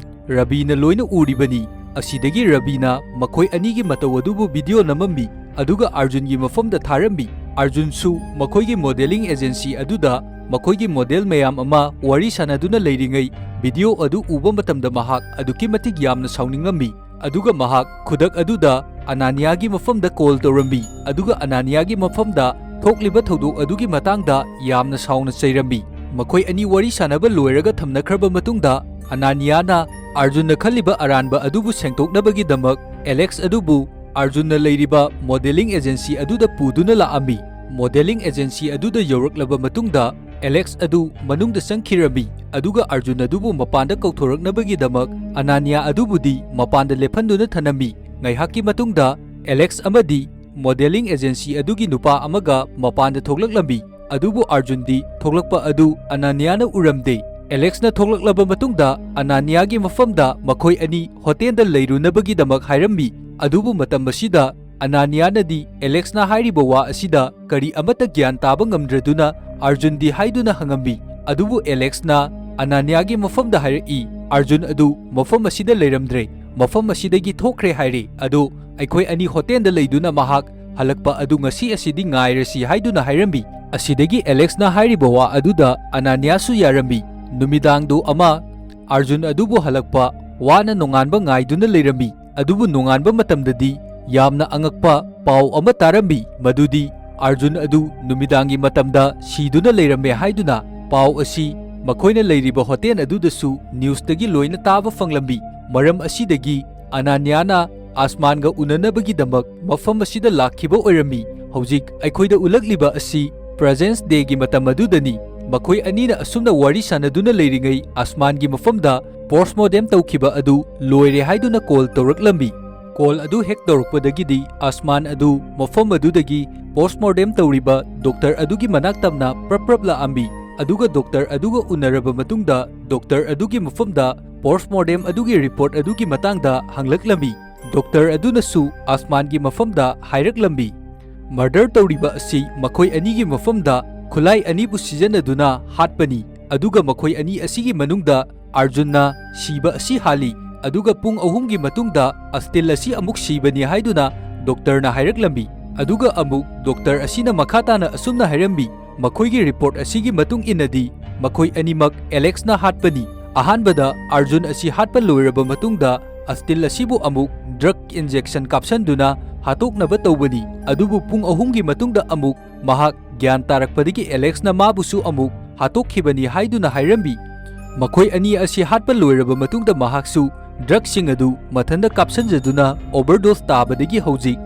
ꯔꯕꯤꯅ ꯂꯣꯏꯅ ꯎꯔꯤꯕꯅꯤ꯫ ꯑꯁꯤꯗꯒꯤ ꯔꯕꯤꯅ ꯃꯈꯣꯏ ꯑꯅꯤꯒꯤ ꯃꯇꯧ ꯑꯗꯨꯕꯨ ꯚꯤꯗꯤꯑꯣ ꯅꯝꯃꯝꯃꯤ, ꯑꯗꯨꯒ ꯑꯔꯖꯨꯟꯒꯤ ꯃꯐꯝꯗ ꯊꯥꯔꯝꯃꯤ꯫ ꯑꯔꯖꯨꯟꯁꯨ ꯃꯈꯣꯏꯒꯤ ꯃꯣꯗꯦꯂꯤꯡ ꯑꯦꯖꯦꯟꯁꯤ ꯑꯗꯨꯗ ꯃꯈꯣꯏꯒꯤ ꯃꯣꯗꯦꯜ ꯃꯌꯥꯝ ꯑꯃ ꯋꯥꯔꯤ ꯁꯥꯟꯅꯗꯨꯅ ꯂꯩꯔꯤꯉꯩ ꯚꯤꯗꯤꯑꯣ ꯑꯗꯨ ꯎꯕ ꯃꯇꯝꯗ ꯃꯍꯥꯛ ꯑꯗꯨꯛꯀꯤ ꯃꯇꯤꯛ ꯌꯥꯝꯅ ꯁꯥꯎꯅꯤꯡꯉꯝꯃꯤ꯫ ꯑꯗꯨꯒ ꯃꯍꯥꯛ ꯈꯨꯗꯛ ꯑꯗꯨꯗ ꯑꯅꯥꯅꯤꯌꯥꯒꯤ ꯃꯐꯝꯗ ꯀꯣꯜ ꯇꯧꯔꯝꯃꯤ, ꯑꯗꯨꯒ ꯑꯅꯥꯅꯤꯌꯥꯒꯤ ꯃꯐꯝꯗ ꯊꯣꯛꯂꯤꯕ ꯊꯧꯗꯣꯛ ꯑꯗꯨꯒꯤ ꯃꯇꯥꯡꯗ ꯌꯥꯝꯅ ꯁꯥꯎꯅ ꯆꯩꯔꯝꯃꯤ꯫ ꯃꯈꯣꯏ ꯑꯅꯤ ꯋꯥꯔꯤ ꯁꯥꯟꯅꯕ ꯂꯣꯏꯔꯒ ꯊꯝꯅꯈ꯭ꯔꯕ ꯃꯇꯨꯡꯗ, ꯑꯅꯥꯅꯤꯌꯥꯅ ꯑꯔꯖꯨꯟꯅ ꯈꯜꯂꯤꯕ ꯑꯔꯥꯟꯕ ꯑꯗꯨꯕꯨ ꯁꯦꯡꯗꯣꯛꯅꯕꯒꯤꯗꯃꯛ ꯑꯦꯂꯦꯛꯁ ꯑꯗꯨꯕꯨ ꯑꯔꯖꯨꯟꯅ ꯂꯩꯔꯤꯕ ꯃꯣꯗꯦꯂꯤꯡ ꯑꯦꯖꯦꯟꯁꯤ ꯑꯗꯨꯗ ꯄꯨꯗꯨꯅ ꯂꯥꯛꯑꯝꯃꯤ꯫ ꯃꯣꯗꯦꯂꯤꯡ ꯑꯦꯖꯦꯟꯁꯤ ꯑꯗꯨꯗ ꯌꯧꯔꯛꯂꯕ ꯃꯇꯨꯡꯗ, ꯑꯦꯂꯦꯛꯁ ꯑꯗꯨ ꯃꯅꯨꯡꯗ ꯆꯪꯈꯤꯔꯝꯃꯤ, ꯑꯗꯨꯒ ꯑꯥꯔꯖꯨꯟ ꯑꯗꯨꯕꯨ ꯃꯄꯥꯟꯗ ꯀꯧꯊꯣꯔꯛꯅꯕꯒꯤꯗꯃꯛ ꯑꯅꯥꯅꯤꯌꯥ ꯑꯗꯨꯕꯨꯗꯤ ꯃꯄꯥꯟꯗ ꯂꯦꯞꯍꯟꯗꯨꯅ ꯊꯝꯂꯝꯃꯤ꯫ ꯉꯥꯏꯍꯥꯛꯀꯤ ꯃꯇꯨꯡꯗ ꯑꯦꯂꯦꯛꯁ ꯑꯃꯗꯤ ꯃꯣꯗꯦꯂꯤꯡ ꯑꯦꯖꯦꯟꯁꯤ ꯑꯗꯨꯒꯤ ꯅꯨꯄꯥ ꯑꯃꯒ ꯃꯄꯥꯟꯗ ꯊꯣꯛꯂꯛꯂꯝꯃꯤ, ꯑꯗꯨꯕꯨ ꯑꯥꯔꯖꯨꯟꯗꯤ ꯊꯣꯛꯂꯛꯄ ꯑꯗꯨ ꯑꯅꯥꯅꯤꯌꯥꯅ ꯎꯔꯝꯗꯦ꯫ ꯑꯦꯂꯦꯛꯁꯅ ꯊꯣꯛꯂꯛꯂꯕ ꯃꯇꯨꯡꯗ ꯑꯅꯥꯅꯤꯌꯥꯒꯤ ꯃꯐꯝꯗ ꯃꯈꯣꯏ ꯑꯅꯤ ꯍꯣꯇꯦꯜꯗ ꯂꯩꯔꯨꯅꯕꯒꯤꯗꯃꯛ ꯍꯥꯏꯔꯝꯃꯤ, ꯑꯗꯨꯕꯨ ꯃꯇꯝ ꯑꯁꯤꯗ ꯑꯅꯥꯅꯤꯌꯥꯅꯗꯤ ꯑꯦꯂꯦꯛꯁꯅ ꯍꯥꯏꯔꯤꯕ ꯋꯥ ꯑꯁꯤꯗ ꯀꯔꯤ ꯑꯃꯠꯇ ꯒ꯭ꯌꯥꯟ ꯇꯥꯕ ꯉꯝꯗ꯭ꯔꯗꯨꯅ ꯑꯥꯔꯖꯨꯟꯗꯤ ꯍꯥꯏꯗꯨꯅ ꯍꯪꯉꯝꯃꯤ꯫ ꯑꯗꯨꯕꯨ ꯑꯦꯂꯦꯛꯁꯅ ꯑꯅꯥꯅꯤꯌꯥꯒꯤ ꯃꯐꯝꯗ ꯍꯥꯏꯔꯛꯏ, "ꯑꯥꯔꯖꯨꯟ ꯑꯗꯨ ꯃꯐꯝ ꯑꯁꯤꯗ ꯂꯩꯔꯝꯗ꯭ꯔꯦ, ꯃꯐꯝ ꯑꯁꯤꯗꯒꯤ ꯊꯣꯛꯈ꯭ꯔꯦ" ꯍꯥꯏꯔꯦ꯫ ꯑꯗꯣ ꯑꯩꯈꯣꯏ ꯑꯅꯤ ꯍꯣꯇꯦꯜꯗ ꯂꯩꯗꯨꯅ ꯃꯍꯥꯛ ꯍꯜꯂꯛꯄ ꯑꯗꯨ ꯉꯁꯤ ꯑꯁꯤꯗꯤ ꯉꯥꯏꯔꯁꯤ ꯍꯥꯏꯗꯨꯅ ꯍꯥꯏꯔꯝꯃꯤ꯫ ꯑꯁꯤꯗꯒꯤ ꯑꯦꯂꯦꯛꯁꯅ ꯍꯥꯏꯔꯤꯕ ꯋꯥ ꯑꯗꯨꯗ ꯑꯅꯥꯅꯤꯌꯥꯁꯨ ꯌꯥꯔꯝꯃꯤ꯫ ꯅꯨꯃꯤꯗꯥꯡꯗꯨ ꯑꯃ ꯑꯥꯔꯖꯨꯟ ꯑꯗꯨꯕꯨ ꯍꯜꯂꯛꯄ ꯋꯥꯅ ꯅꯣꯡꯉꯥꯟꯕ ꯉꯥꯏꯗꯨꯅ ꯂꯩꯔꯝꯃꯤ꯫ ꯑꯗꯨꯕꯨ ꯅꯣꯡꯉꯥꯟꯕ ꯃꯇꯝꯗꯗꯤ ꯌꯥꯝꯅ ꯑꯉꯛꯄ ꯄꯥꯎ ꯑꯃ ꯇꯥꯔꯝꯃꯤ, ꯃꯗꯨꯗꯤ ꯑꯥꯔꯖꯨꯟ ꯑꯗꯨ ꯅꯨꯃꯤꯗꯥꯡꯒꯤ ꯃꯇꯝꯗ ꯁꯤꯗꯨꯅ ꯂꯩꯔꯝꯃꯦ ꯍꯥꯏꯗꯨꯅ꯫ ꯄꯥꯎ ꯑꯁꯤ ꯃꯈꯣꯏꯅ ꯂꯩꯔꯤꯕ ꯍꯣꯇꯦꯜ ꯑꯗꯨꯗꯁꯨ ꯅ꯭ꯌꯨꯁꯇꯒꯤ ꯂꯣꯏꯅ ꯇꯥꯕ ꯐꯪꯂꯝꯃꯤ꯫ ꯃꯔꯝ ꯑꯁꯤꯗꯒꯤ ꯑꯅꯥꯅꯤꯌꯥꯅ ꯑꯁꯃꯥꯟꯒ ꯎꯅꯅꯕꯒꯤꯗꯃꯛ ꯃꯐꯝ ꯑꯁꯤꯗ ꯂꯥꯛꯈꯤꯕ ꯑꯣꯏꯔꯝꯃꯤ꯫ ꯍꯧꯖꯤꯛ ꯑꯩꯈꯣꯏꯗ ꯎꯠꯂꯛꯂꯤꯕ ꯑꯁꯤ ꯄ꯭ꯔꯦꯖꯦꯟꯁ ꯗꯦꯒꯤ ꯃꯇꯝ ꯑꯗꯨꯗꯅꯤ꯫ ꯃꯈꯣꯏ ꯑꯅꯤꯅ ꯑꯁꯨꯝꯅ ꯋꯥꯔꯤ ꯁꯥꯟꯅꯗꯨꯅ ꯂꯩꯔꯤꯉꯩ ꯑꯁꯃꯥꯟꯒꯤ ꯃꯐꯝꯗ ꯄꯣꯁꯃꯣꯔꯇꯦꯝ ꯇꯧꯈꯤꯕ ꯑꯗꯨ ꯂꯣꯏꯔꯦ ꯍꯥꯏꯗꯨꯅ ꯀꯣꯜ ꯇꯧꯔꯛꯂꯝꯃꯤ꯫ ꯀꯣꯜ ꯑꯗꯨ ꯍꯦꯛ ꯇꯧꯔꯛꯄꯗꯒꯤꯗꯤ ꯑꯁꯃꯥꯟ ꯑꯗꯨ ꯃꯐꯝ ꯑꯗꯨꯗꯒꯤ ꯄꯣꯁꯃꯣꯔꯇꯦꯝ ꯇꯧꯔꯤꯕ ꯗꯣꯛꯇꯔ ꯑꯗꯨꯒꯤ ꯃꯅꯥꯛ ꯇꯝꯅ ꯄ꯭ꯔꯞ ꯄ꯭ꯔꯞ ꯂꯥꯛꯑꯝꯃꯤ꯫ ꯑꯗꯨꯒ ꯗꯣꯛꯇꯔ ꯑꯗꯨꯒ ꯎꯅꯔꯕ ꯃꯇꯨꯡꯗ ꯗꯣꯛꯇꯔ ꯑꯗꯨꯒꯤ ꯃꯐꯝꯗ ꯄꯣꯁꯃꯣꯔꯇꯦꯝ ꯑꯗꯨꯒꯤ ꯔꯤꯄꯣꯔꯠ ꯑꯗꯨꯒꯤ ꯃꯇꯥꯡꯗ ꯍꯪꯂꯛꯂꯝꯃꯤ꯫ ꯗꯣꯛꯇꯔ ꯑꯗꯨꯅꯁꯨ ꯑꯁꯃꯥꯟꯒꯤ ꯃꯐꯝꯗ ꯍꯥꯏꯔꯛꯂꯝꯃꯤ, ꯃꯔꯗꯔ ꯇꯧꯔꯤꯕ ꯑꯁꯤ ꯃꯈꯣꯏ ꯑꯅꯤꯒꯤ ꯃꯐꯝꯗ ꯈꯨꯠꯂꯥꯏ ꯑꯅꯤꯕꯨ ꯁꯤꯖꯤꯟꯅꯗꯨꯅ ꯍꯥꯠꯄꯅꯤ, ꯑꯗꯨꯒ ꯃꯈꯣꯏ ꯑꯅꯤ ꯑꯁꯤꯒꯤ ꯃꯅꯨꯡꯗ ꯑꯥꯔꯖꯨꯟꯅ ꯁꯤꯕ ꯑꯁꯤ ꯍꯥꯜꯂꯤ, ꯑꯗꯨꯒ ꯄꯨꯡ ꯑꯍꯨꯝꯒꯤ ꯃꯇꯨꯡꯗ ꯑꯁꯇꯤꯜ ꯑꯁꯤ ꯑꯃꯨꯛ ꯁꯤꯕꯅꯤ ꯍꯥꯏꯗꯨꯅ ꯗꯣꯛꯇꯔꯅ ꯍꯥꯏꯔꯛꯂꯝꯃꯤ꯫ ꯑꯗꯨꯒ ꯑꯃꯨꯛ ꯗꯣꯛꯇꯔ ꯑꯁꯤꯅ ꯃꯈꯥ ꯇꯥꯅ ꯑꯁꯨꯝꯅ ꯍꯥꯏꯔꯝꯃꯤ, ꯃꯈꯣꯏꯒꯤ ꯔꯤꯄꯣꯔꯠ ꯑꯁꯤꯒꯤ ꯃꯇꯨꯡ ꯏꯟꯅꯗꯤ ꯃꯈꯣꯏ ꯑꯅꯤꯃꯛ ꯑꯦꯂꯦꯛꯁꯅ ꯍꯥꯠꯄꯅꯤ꯫ ꯑꯍꯥꯟꯕꯗ ꯑꯥꯔꯖꯨꯟ ꯑꯁꯤ ꯍꯥꯠꯄ ꯂꯣꯏꯔꯕ ꯃꯇꯨꯡꯗ ꯑꯁꯇꯤꯜ ꯑꯁꯤꯕꯨ ꯑꯃꯨꯛ ꯗ꯭ꯔꯒ ꯏꯟꯖꯦꯛꯁꯟ ꯀꯥꯞꯁꯟꯗꯨꯅ ꯍꯥꯠꯇꯣꯛꯅꯕ ꯇꯧꯕꯅꯤ꯫ ꯑꯗꯨꯕꯨ ꯄꯨꯡ ꯑꯍꯨꯝꯒꯤ ꯃꯇꯨꯡꯗ ꯑꯃꯨꯛ ꯃꯍꯥꯛ ꯒ꯭ꯌꯥꯟ ꯇꯥꯔꯛꯄꯗꯒꯤ ꯑꯦꯂꯦꯛꯁꯅ ꯃꯥꯕꯨꯁꯨ ꯑꯃꯨꯛ ꯍꯥꯠꯇꯣꯛꯈꯤꯕꯅꯤ ꯍꯥꯏꯗꯨꯅ ꯍꯥꯏꯔꯝꯃꯤ꯫ ꯃꯈꯣꯏ ꯑꯅꯤ ꯑꯁꯤ ꯍꯥꯠꯄ ꯂꯣꯏꯔꯕ ꯃꯇꯨꯡꯗ ꯃꯍꯥꯛꯁꯨ ꯗ꯭ꯔꯒꯁꯤꯡ ꯑꯗꯨ ꯃꯊꯟꯇ ꯀꯥꯞꯁꯟꯖꯗꯨꯅ ꯑꯣꯚꯔꯗꯣꯁ ꯇꯥꯕꯗꯒꯤ ꯍꯧꯖꯤꯛ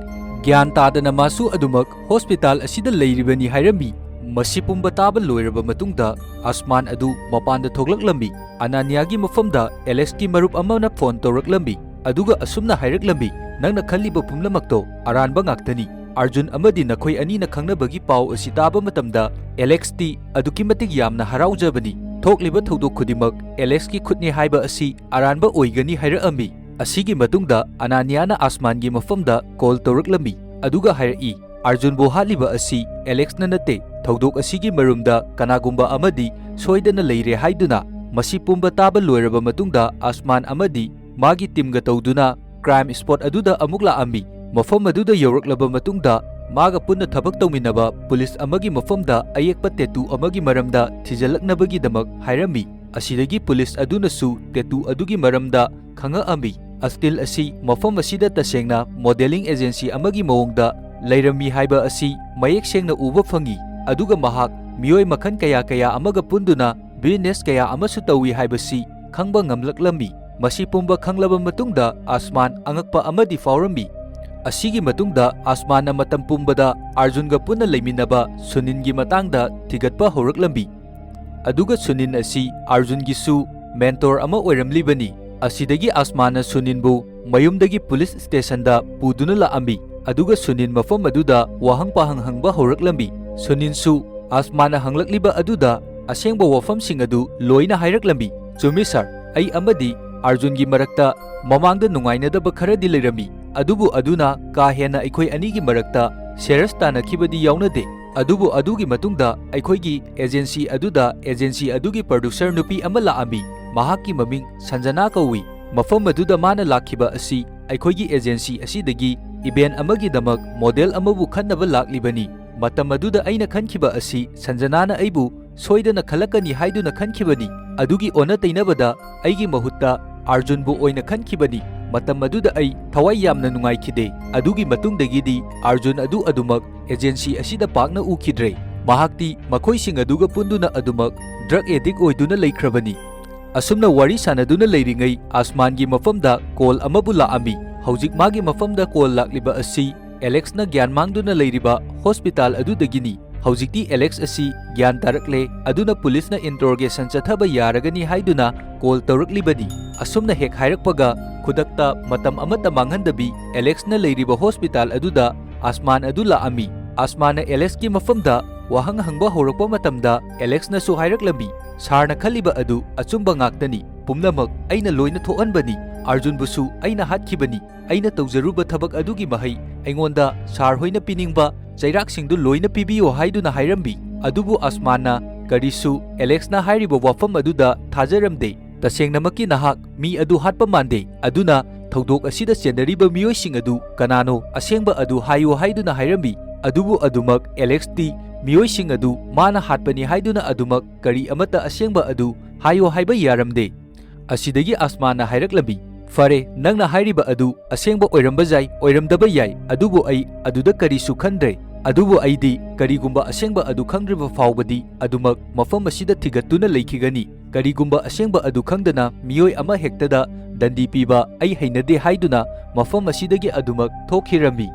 ꯒ꯭ꯌꯥꯟ ꯇꯥꯗꯅ ꯃꯥꯁꯨ ꯑꯗꯨꯃꯛ ꯍꯣꯁꯄꯤꯇꯥꯜ ꯑꯁꯤꯗ ꯂꯩꯔꯤꯕꯅꯤ ꯍꯥꯏꯔꯝꯃꯤ꯫ ꯃꯁꯤ ꯄꯨꯝꯕ ꯇꯥꯕ ꯂꯣꯏꯔꯕ ꯃꯇꯨꯡꯗ ꯑꯁꯃꯥꯟ ꯑꯗꯨ ꯃꯄꯥꯟꯗ ꯊꯣꯛꯂꯛꯂꯝꯃꯤ꯫ ꯑꯅꯥꯅꯤꯌꯥꯒꯤ ꯃꯐꯝꯗ ꯑꯦꯂꯦꯛꯁꯀꯤ ꯃꯔꯨꯞ ꯑꯃꯅ ꯐꯣꯟ ꯇꯧꯔꯛꯂꯝꯃꯤ, ꯑꯗꯨꯒ ꯑꯁꯨꯝꯅ ꯍꯥꯏꯔꯛꯂꯝꯃꯤ, "ꯅꯪꯅ ꯈꯜꯂꯤꯕ ꯄꯨꯝꯅꯃꯛꯇꯣ ꯑꯔꯥꯟꯕ ꯉꯥꯛꯇꯅꯤ꯫ ꯑꯔꯖꯨꯟ ꯑꯃꯗꯤ ꯅꯈꯣꯏ ꯑꯅꯤꯅ ꯈꯪꯅꯕꯒꯤ ꯄꯥꯎ ꯑꯁꯤ ꯇꯥꯕ ꯃꯇꯝꯗ ꯑꯦꯂꯦꯛꯁꯇꯤ ꯑꯗꯨꯛꯀꯤ ꯃꯇꯤꯛ ꯌꯥꯝꯅ ꯍꯔꯥꯎꯖꯕꯅꯤ꯫ ꯊꯣꯛꯂꯤꯕ ꯊꯧꯗꯣꯛ ꯈꯨꯗꯤꯡꯃꯛ ꯑꯦꯂꯦꯛꯁꯀꯤ ꯈꯨꯠꯅꯤ ꯍꯥꯏꯕ ꯑꯁꯤ ꯑꯔꯥꯟꯕ ꯑꯣꯏꯒꯅꯤ" ꯍꯥꯏꯔꯛꯑꯝꯃꯤ꯫ ꯑꯁꯤꯒꯤ ꯃꯇꯨꯡꯗ ꯑꯅꯥꯅꯤꯌꯥꯅ ꯑꯁꯃꯥꯟꯒꯤ ꯃꯐꯝꯗ ꯀꯣꯜ ꯇꯧꯔꯛꯂꯝꯃꯤ, ꯑꯗꯨꯒ ꯍꯥꯏꯔꯛꯏ, "ꯑꯔꯖꯨꯟꯕꯨ ꯍꯥꯠꯂꯤꯕ ꯑꯁꯤ ꯑꯦꯂꯦꯛꯁꯅ ꯅꯠꯇꯦ, ꯊꯧꯗꯣꯛ ꯑꯁꯤꯒꯤ ꯃꯔꯨꯝꯗ ꯀꯅꯥꯒꯨꯝꯕ ꯑꯃꯗꯤ ꯁꯣꯏꯗꯅ ꯂꯩꯔꯦ" ꯍꯥꯏꯗꯨꯅ꯫ ꯃꯁꯤ ꯄꯨꯝꯕ ꯇꯥꯕ ꯂꯣꯏꯔꯕ ꯃꯇꯨꯡꯗ ꯑꯁꯃꯥꯟ ꯑꯃꯗꯤ ꯃꯥꯒꯤ ꯇꯤꯝꯒ ꯇꯧꯗꯨꯅ ꯀ꯭ꯔꯥꯏꯝ ꯁ꯭ꯄꯣꯠ ꯑꯗꯨꯗ ꯑꯃꯨꯛ ꯂꯥꯛꯑꯝꯃꯤ꯫ ꯃꯐꯝ ꯑꯗꯨꯗ ꯌꯧꯔꯛꯂꯕ ꯃꯇꯨꯡꯗ ꯃꯥꯒ ꯄꯨꯟꯅ ꯊꯕꯛ ꯇꯧꯃꯤꯟꯅꯕ ꯄꯨꯂꯤꯁ ꯑꯃꯒꯤ ꯃꯐꯝꯗ ꯑꯌꯦꯛꯄ ꯇꯦꯇꯨ ꯑꯃꯒꯤ ꯃꯔꯝꯗ ꯊꯤꯖꯤꯜꯂꯛꯅꯕꯒꯤꯗꯃꯛ ꯍꯥꯏꯔꯝꯃꯤ꯫ ꯑꯁꯤꯗꯒꯤ ꯄꯨꯂꯤꯁ ꯑꯗꯨꯅꯁꯨ ꯇꯦꯇꯨ ꯑꯗꯨꯒꯤ ꯃꯔꯝꯗ ꯈꯪꯉꯛꯑꯝꯃꯤ꯫ ꯑꯁꯇꯤꯜ ꯑꯁꯤ ꯃꯐꯝ ꯑꯁꯤꯗ ꯇꯁꯦꯡꯅ ꯃꯣꯗꯦꯂꯤꯡ ꯑꯦꯖꯦꯟꯁꯤ ꯑꯃꯒꯤ ꯃꯑꯣꯡꯗ ꯂꯩꯔꯝꯃꯤ ꯍꯥꯏꯕ ꯑꯁꯤ ꯃꯌꯦꯛ ꯁꯦꯡꯅ ꯎꯕ ꯐꯪꯉꯤ, ꯑꯗꯨꯒ ꯃꯍꯥꯛ ꯃꯤꯑꯣꯏ ꯃꯈꯜ ꯀꯌꯥ ꯀꯌꯥ ꯑꯃꯒ ꯄꯨꯟꯗꯨꯅ ꯕꯤꯖꯤꯅꯦꯁ ꯀꯌꯥ ꯑꯃꯁꯨ ꯇꯧꯏ ꯍꯥꯏꯕꯁꯤ ꯈꯪꯕ ꯉꯝꯂꯛꯂꯝꯃꯤ꯫ ꯃꯁꯤ ꯄꯨꯝꯕ ꯈꯪꯂꯕ ꯃꯇꯨꯡꯗ ꯑꯁꯃꯥꯟ ꯑꯉꯛꯄ ꯑꯃꯗꯤ ꯐꯥꯎꯔꯝꯃꯤ꯫ ꯑꯁꯤꯒꯤ ꯃꯇꯨꯡꯗ ꯑꯁꯃꯥꯟꯅ ꯃꯇꯝ ꯄꯨꯝꯕꯗ ꯑꯥꯔꯖꯨꯟꯒ ꯄꯨꯟꯅ ꯂꯩꯃꯤꯟꯅꯕ ꯁꯨꯅꯤꯟꯒꯤ ꯃꯇꯥꯡꯗ ꯊꯤꯒꯠꯄ ꯍꯧꯔꯛꯂꯝꯃꯤ꯫ ꯑꯗꯨꯒ ꯁꯨꯅꯤꯟ ꯑꯁꯤ ꯑꯥꯔꯖꯨꯟꯒꯤꯁꯨ ꯃꯦꯟꯇꯣꯔ ꯑꯃ ꯑꯣꯏꯔꯝꯂꯤꯕꯅꯤ꯫ ꯑꯁꯤꯗꯒꯤ ꯑꯁꯃꯥꯟꯅ ꯁꯨꯅꯤꯟꯕꯨ ꯃꯌꯨꯝꯗꯒꯤ ꯄꯨꯂꯤꯁ ꯁ꯭ꯇꯦꯁꯟꯗ ꯄꯨꯗꯨꯅ ꯂꯥꯛꯑꯝꯃꯤ, ꯑꯗꯨꯒ ꯁꯨꯅꯤꯟ ꯃꯐꯝ ꯑꯗꯨꯗ ꯋꯥꯍꯪ ꯄꯥꯍꯪ ꯍꯪꯕ ꯍꯧꯔꯛꯂꯝꯃꯤ꯫ ꯁꯨꯅꯤꯟꯁꯨ ꯑꯁꯃꯥꯟꯅ ꯍꯪꯂꯛꯂꯤꯕ ꯑꯗꯨꯗ ꯑꯁꯦꯡꯕ ꯋꯥꯐꯝꯁꯤꯡ ꯑꯗꯨ ꯂꯣꯏꯅ ꯍꯥꯏꯔꯛꯂꯝꯃꯤ꯫ "ꯆꯨꯝꯃꯤ ꯁꯥꯔ, ꯑꯩ ꯑꯃꯗꯤ ꯑꯥꯔꯖꯨꯟꯒꯤ ꯃꯔꯛꯇ ꯃꯃꯥꯡꯗ ꯅꯨꯡꯉꯥꯏꯅꯗꯕ ꯈꯔꯗꯤ ꯂꯩꯔꯝꯃꯤ, ꯑꯗꯨꯕꯨ ꯑꯗꯨꯅ ꯀꯥ ꯍꯦꯟꯅ ꯑꯩꯈꯣꯏ ꯑꯅꯤꯒꯤ ꯃꯔꯛꯇ ꯁꯦꯔꯁ ꯇꯥꯅꯈꯤꯕꯗꯤ ꯌꯥꯎꯅꯗꯦ꯫ ꯑꯗꯨꯕꯨ ꯑꯗꯨꯒꯤ ꯃꯇꯨꯡꯗ ꯑꯩꯈꯣꯏꯒꯤ ꯑꯦꯖꯦꯟꯁꯤ ꯑꯗꯨꯗ ꯑꯦꯖꯦꯟꯁꯤ ꯑꯗꯨꯒꯤ ꯄ꯭ꯔꯣꯗ꯭ꯌꯨꯁꯔ ꯅꯨꯄꯤ ꯑꯃ ꯂꯥꯛꯑꯝꯃꯤ꯫ ꯃꯍꯥꯛꯀꯤ ꯃꯃꯤꯡ ꯁꯟꯖꯅꯥ ꯀꯧꯏ꯫ ꯃꯐꯝ ꯑꯗꯨꯗ ꯃꯥꯅ ꯂꯥꯛꯈꯤꯕ ꯑꯁꯤ ꯑꯩꯈꯣꯏꯒꯤ ꯑꯦꯖꯦꯟꯁꯤ ꯑꯁꯤꯗꯒꯤ ꯏꯚꯦꯟꯠ ꯑꯃꯒꯤꯗꯃꯛ ꯃꯣꯗꯦꯜ ꯑꯃꯕꯨ ꯈꯟꯅꯕ ꯂꯥꯛꯂꯤꯕꯅꯤ꯫ ꯃꯇꯝ ꯑꯗꯨꯗ ꯑꯩꯅ ꯈꯟꯈꯤꯕ ꯑꯁꯤ ꯁꯟꯖꯅꯥꯅ ꯑꯩꯕꯨ ꯁꯣꯏꯗꯅ ꯈꯜꯂꯛꯀꯅꯤ ꯍꯥꯏꯗꯨꯅ ꯈꯟꯈꯤꯕꯅꯤ꯫ ꯑꯗꯨꯒꯤ ꯑꯣꯟꯅ ꯇꯩꯅꯕꯗ ꯑꯩꯒꯤ ꯃꯍꯨꯠꯇ ꯑꯥꯔꯖꯨꯟꯕꯨ ꯑꯣꯏꯅ ꯈꯟꯈꯤꯕꯅꯤ꯫ ꯃꯇꯝ ꯑꯗꯨꯗ ꯑꯩ ꯊꯋꯥꯏ ꯌꯥꯝꯅ ꯅꯨꯡꯉꯥꯏꯈꯤꯗꯦ꯫ ꯑꯗꯨꯒꯤ ꯃꯇꯨꯡꯗꯒꯤꯗꯤ ꯑꯥꯔꯖꯨꯟ ꯑꯗꯨ ꯑꯗꯨꯃꯛ ꯑꯦꯖꯦꯟꯁꯤ ꯑꯁꯤꯗ ꯄꯥꯛꯅ ꯎꯈꯤꯗ꯭ꯔꯦ꯫ ꯃꯍꯥꯛꯇꯤ ꯃꯈꯣꯏꯁꯤꯡ ꯑꯗꯨꯒ ꯄꯨꯟꯗꯨꯅ ꯑꯗꯨꯃꯛ ꯗ꯭ꯔꯒ ꯑꯦꯗꯤꯛ ꯑꯣꯏꯗꯨꯅ ꯂꯩꯈ꯭ꯔꯕꯅꯤ"꯫ ꯑꯁꯨꯝꯅ ꯋꯥꯔꯤ ꯁꯥꯟꯅꯗꯨꯅ ꯂꯩꯔꯤꯉꯩ ꯑꯁꯃꯥꯟꯒꯤ ꯃꯐꯝꯗ ꯀꯣꯜ ꯑꯃꯕꯨ ꯂꯥꯛꯑꯝꯃꯤ꯫ ꯍꯧꯖꯤꯛ ꯃꯥꯒꯤ ꯃꯐꯝꯗ ꯀꯣꯜ ꯂꯥꯛꯂꯤꯕ ꯑꯁꯤ ꯑꯦꯂꯦꯛꯁꯅ ꯒ꯭ꯌꯥꯟ ꯃꯥꯡꯗꯨꯅ ꯂꯩꯔꯤꯕ ꯍꯣꯁꯄꯤꯇꯥꯜ ꯑꯗꯨꯗꯒꯤꯅꯤ꯫ ꯍꯧꯖꯤꯛꯇꯤ ꯑꯦꯂꯦꯛꯁ ꯑꯁꯤ ꯒ꯭ꯌꯥꯟ ꯇꯥꯔꯛꯂꯦ, ꯑꯗꯨꯅ ꯄꯨꯂꯤꯁꯅ interrogation ꯆꯠꯊꯕ ꯌꯥꯔꯒꯅꯤ ꯍꯥꯏꯗꯨꯅ call ꯇꯧꯔꯛꯂꯤꯕꯅꯤ꯫ ꯑꯁꯨꯝꯅ ꯍꯦꯛ ꯍꯥꯏꯔꯛꯄꯒ ꯈꯨꯗꯛꯇ ꯃꯇꯝ ꯑꯃꯠꯇ ꯃꯥꯡꯍꯟꯗꯕꯤ ꯑꯦꯂꯦꯛꯁꯅ ꯂꯩꯔꯤꯕ hospital ꯑꯗꯨꯗ ꯑꯁꯃꯥꯟ ꯑꯗꯨ ꯂꯥꯛꯑꯝꯃꯤ꯫ ꯑꯁꯃꯥꯟꯅ ꯑꯦꯂꯦꯛꯁꯀꯤ ꯃꯐꯝꯗ ꯋꯥꯍꯪ ꯍꯪꯕ ꯍꯧꯔꯛꯄ ꯃꯇꯝꯗ ꯑꯦꯂꯦꯛꯁꯅꯁꯨ ꯍꯥꯏꯔꯛꯂꯝꯃꯤ, "ꯁꯥꯔꯅ ꯈꯜꯂꯤꯕ ꯑꯗꯨ ꯑꯆꯨꯝꯕ ꯉꯥꯛꯇꯅꯤ꯫ ꯄꯨꯝꯅꯃꯛ ꯑꯩꯅ ꯂꯣꯏꯅ ꯊꯣꯛꯍꯟꯕꯅꯤ꯫ ꯑꯔꯖꯨꯟꯕꯨꯁꯨ ꯑꯩꯅ ꯍꯥꯠꯈꯤꯕꯅꯤ꯫ ꯑꯩꯅ ꯇꯧꯖꯔꯨꯕ ꯊꯕꯛ ꯑꯗꯨꯒꯤ ꯃꯍꯩ ꯑꯩꯉꯣꯟꯗ ꯁꯥꯔ ꯍꯣꯏꯅ ꯄꯤꯅꯤꯡꯕ ꯆꯩꯔꯥꯛꯁꯤꯡꯗꯨ ꯂꯣꯏꯅ ꯄꯤꯕꯤꯌꯨ" ꯍꯥꯏꯗꯨꯅ ꯍꯥꯏꯔꯝꯃꯤ꯫ ꯑꯗꯨꯕꯨ ꯑꯁꯃꯥꯟꯅ ꯀꯔꯤꯁꯨ ꯑꯦꯂꯦꯛꯁꯅ ꯍꯥꯏꯔꯤꯕ ꯋꯥꯐꯝ ꯑꯗꯨꯗ ꯊꯥꯖꯔꯝꯗꯦ꯫ "ꯇꯁꯦꯡꯅꯃꯛꯀꯤ ꯅꯍꯥꯛ ꯃꯤ ꯑꯗꯨ ꯍꯥꯠꯄ ꯃꯥꯟꯗꯦ, ꯑꯗꯨꯅ ꯊꯧꯗꯣꯛ ꯑꯁꯤꯗ ꯆꯦꯟꯅꯔꯤꯕ ꯃꯤꯑꯣꯏꯁꯤꯡ ꯑꯗꯨ ꯀꯅꯥꯅꯣ? ꯑꯁꯦꯡꯕ ꯑꯗꯨ ꯍꯥꯏꯌꯨ" ꯍꯥꯏꯗꯨꯅ ꯍꯥꯏꯔꯝꯃꯤ꯫ ꯑꯗꯨꯕꯨ ꯑꯗꯨꯃꯛ ꯑꯦꯂꯦꯛꯁꯇꯤ ꯃꯤꯑꯣꯏꯁꯤꯡ ꯑꯗꯨ ꯃꯥꯅ ꯍꯥꯠꯄꯅꯤ ꯍꯥꯏꯗꯨꯅ ꯑꯗꯨꯃꯛ ꯀꯔꯤ ꯑꯃꯠꯇ ꯑꯁꯦꯡꯕ ꯑꯗꯨ ꯍꯥꯏꯌꯣ ꯍꯥꯏꯕ ꯌꯥꯔꯝꯗꯦ꯫ ꯑꯁꯤꯗꯒꯤ ꯑꯁꯃꯥꯟꯅ ꯍꯥꯏꯔꯛꯂꯝꯃꯤ, "ꯐꯔꯦ, ꯅꯪꯅ ꯍꯥꯏꯔꯤꯕ ꯑꯗꯨ ꯑꯁꯦꯡꯕ ꯑꯣꯏꯔꯝꯕ ꯌꯥꯏ, ꯑꯣꯏꯔꯝꯗꯕ ꯌꯥꯏ, ꯑꯗꯨꯕꯨ ꯑꯩ ꯑꯗꯨꯗ ꯀꯔꯤꯁꯨ ꯈꯟꯗ꯭ꯔꯦ꯫ ꯑꯗꯨꯕꯨ ꯑꯩꯗꯤ ꯀꯔꯤꯒꯨꯝꯕ ꯑꯁꯦꯡꯕ ꯑꯗꯨ ꯈꯪꯗ꯭ꯔꯤꯕ ꯐꯥꯎꯕꯗꯤ ꯑꯗꯨꯃꯛ ꯃꯐꯝ ꯑꯁꯤꯗ ꯊꯤꯒꯠꯇꯨꯅ ꯂꯩꯈꯤꯒꯅꯤ꯫ ꯀꯔꯤꯒꯨꯝꯕ ꯑꯁꯦꯡꯕ ꯑꯗꯨ ꯈꯪꯗꯅ ꯃꯤꯑꯣꯏ ꯑꯃ ꯍꯦꯛꯇꯗ ꯗꯟꯗꯤ ꯄꯤꯕ ꯑꯩ ꯍꯩꯅꯗꯦ" ꯍꯥꯏꯗꯨꯅ ꯃꯐꯝ ꯑꯁꯤꯗꯒꯤ ꯑꯗꯨꯃꯛ ꯊꯣꯛꯈꯤꯔꯝꯃꯤ꯫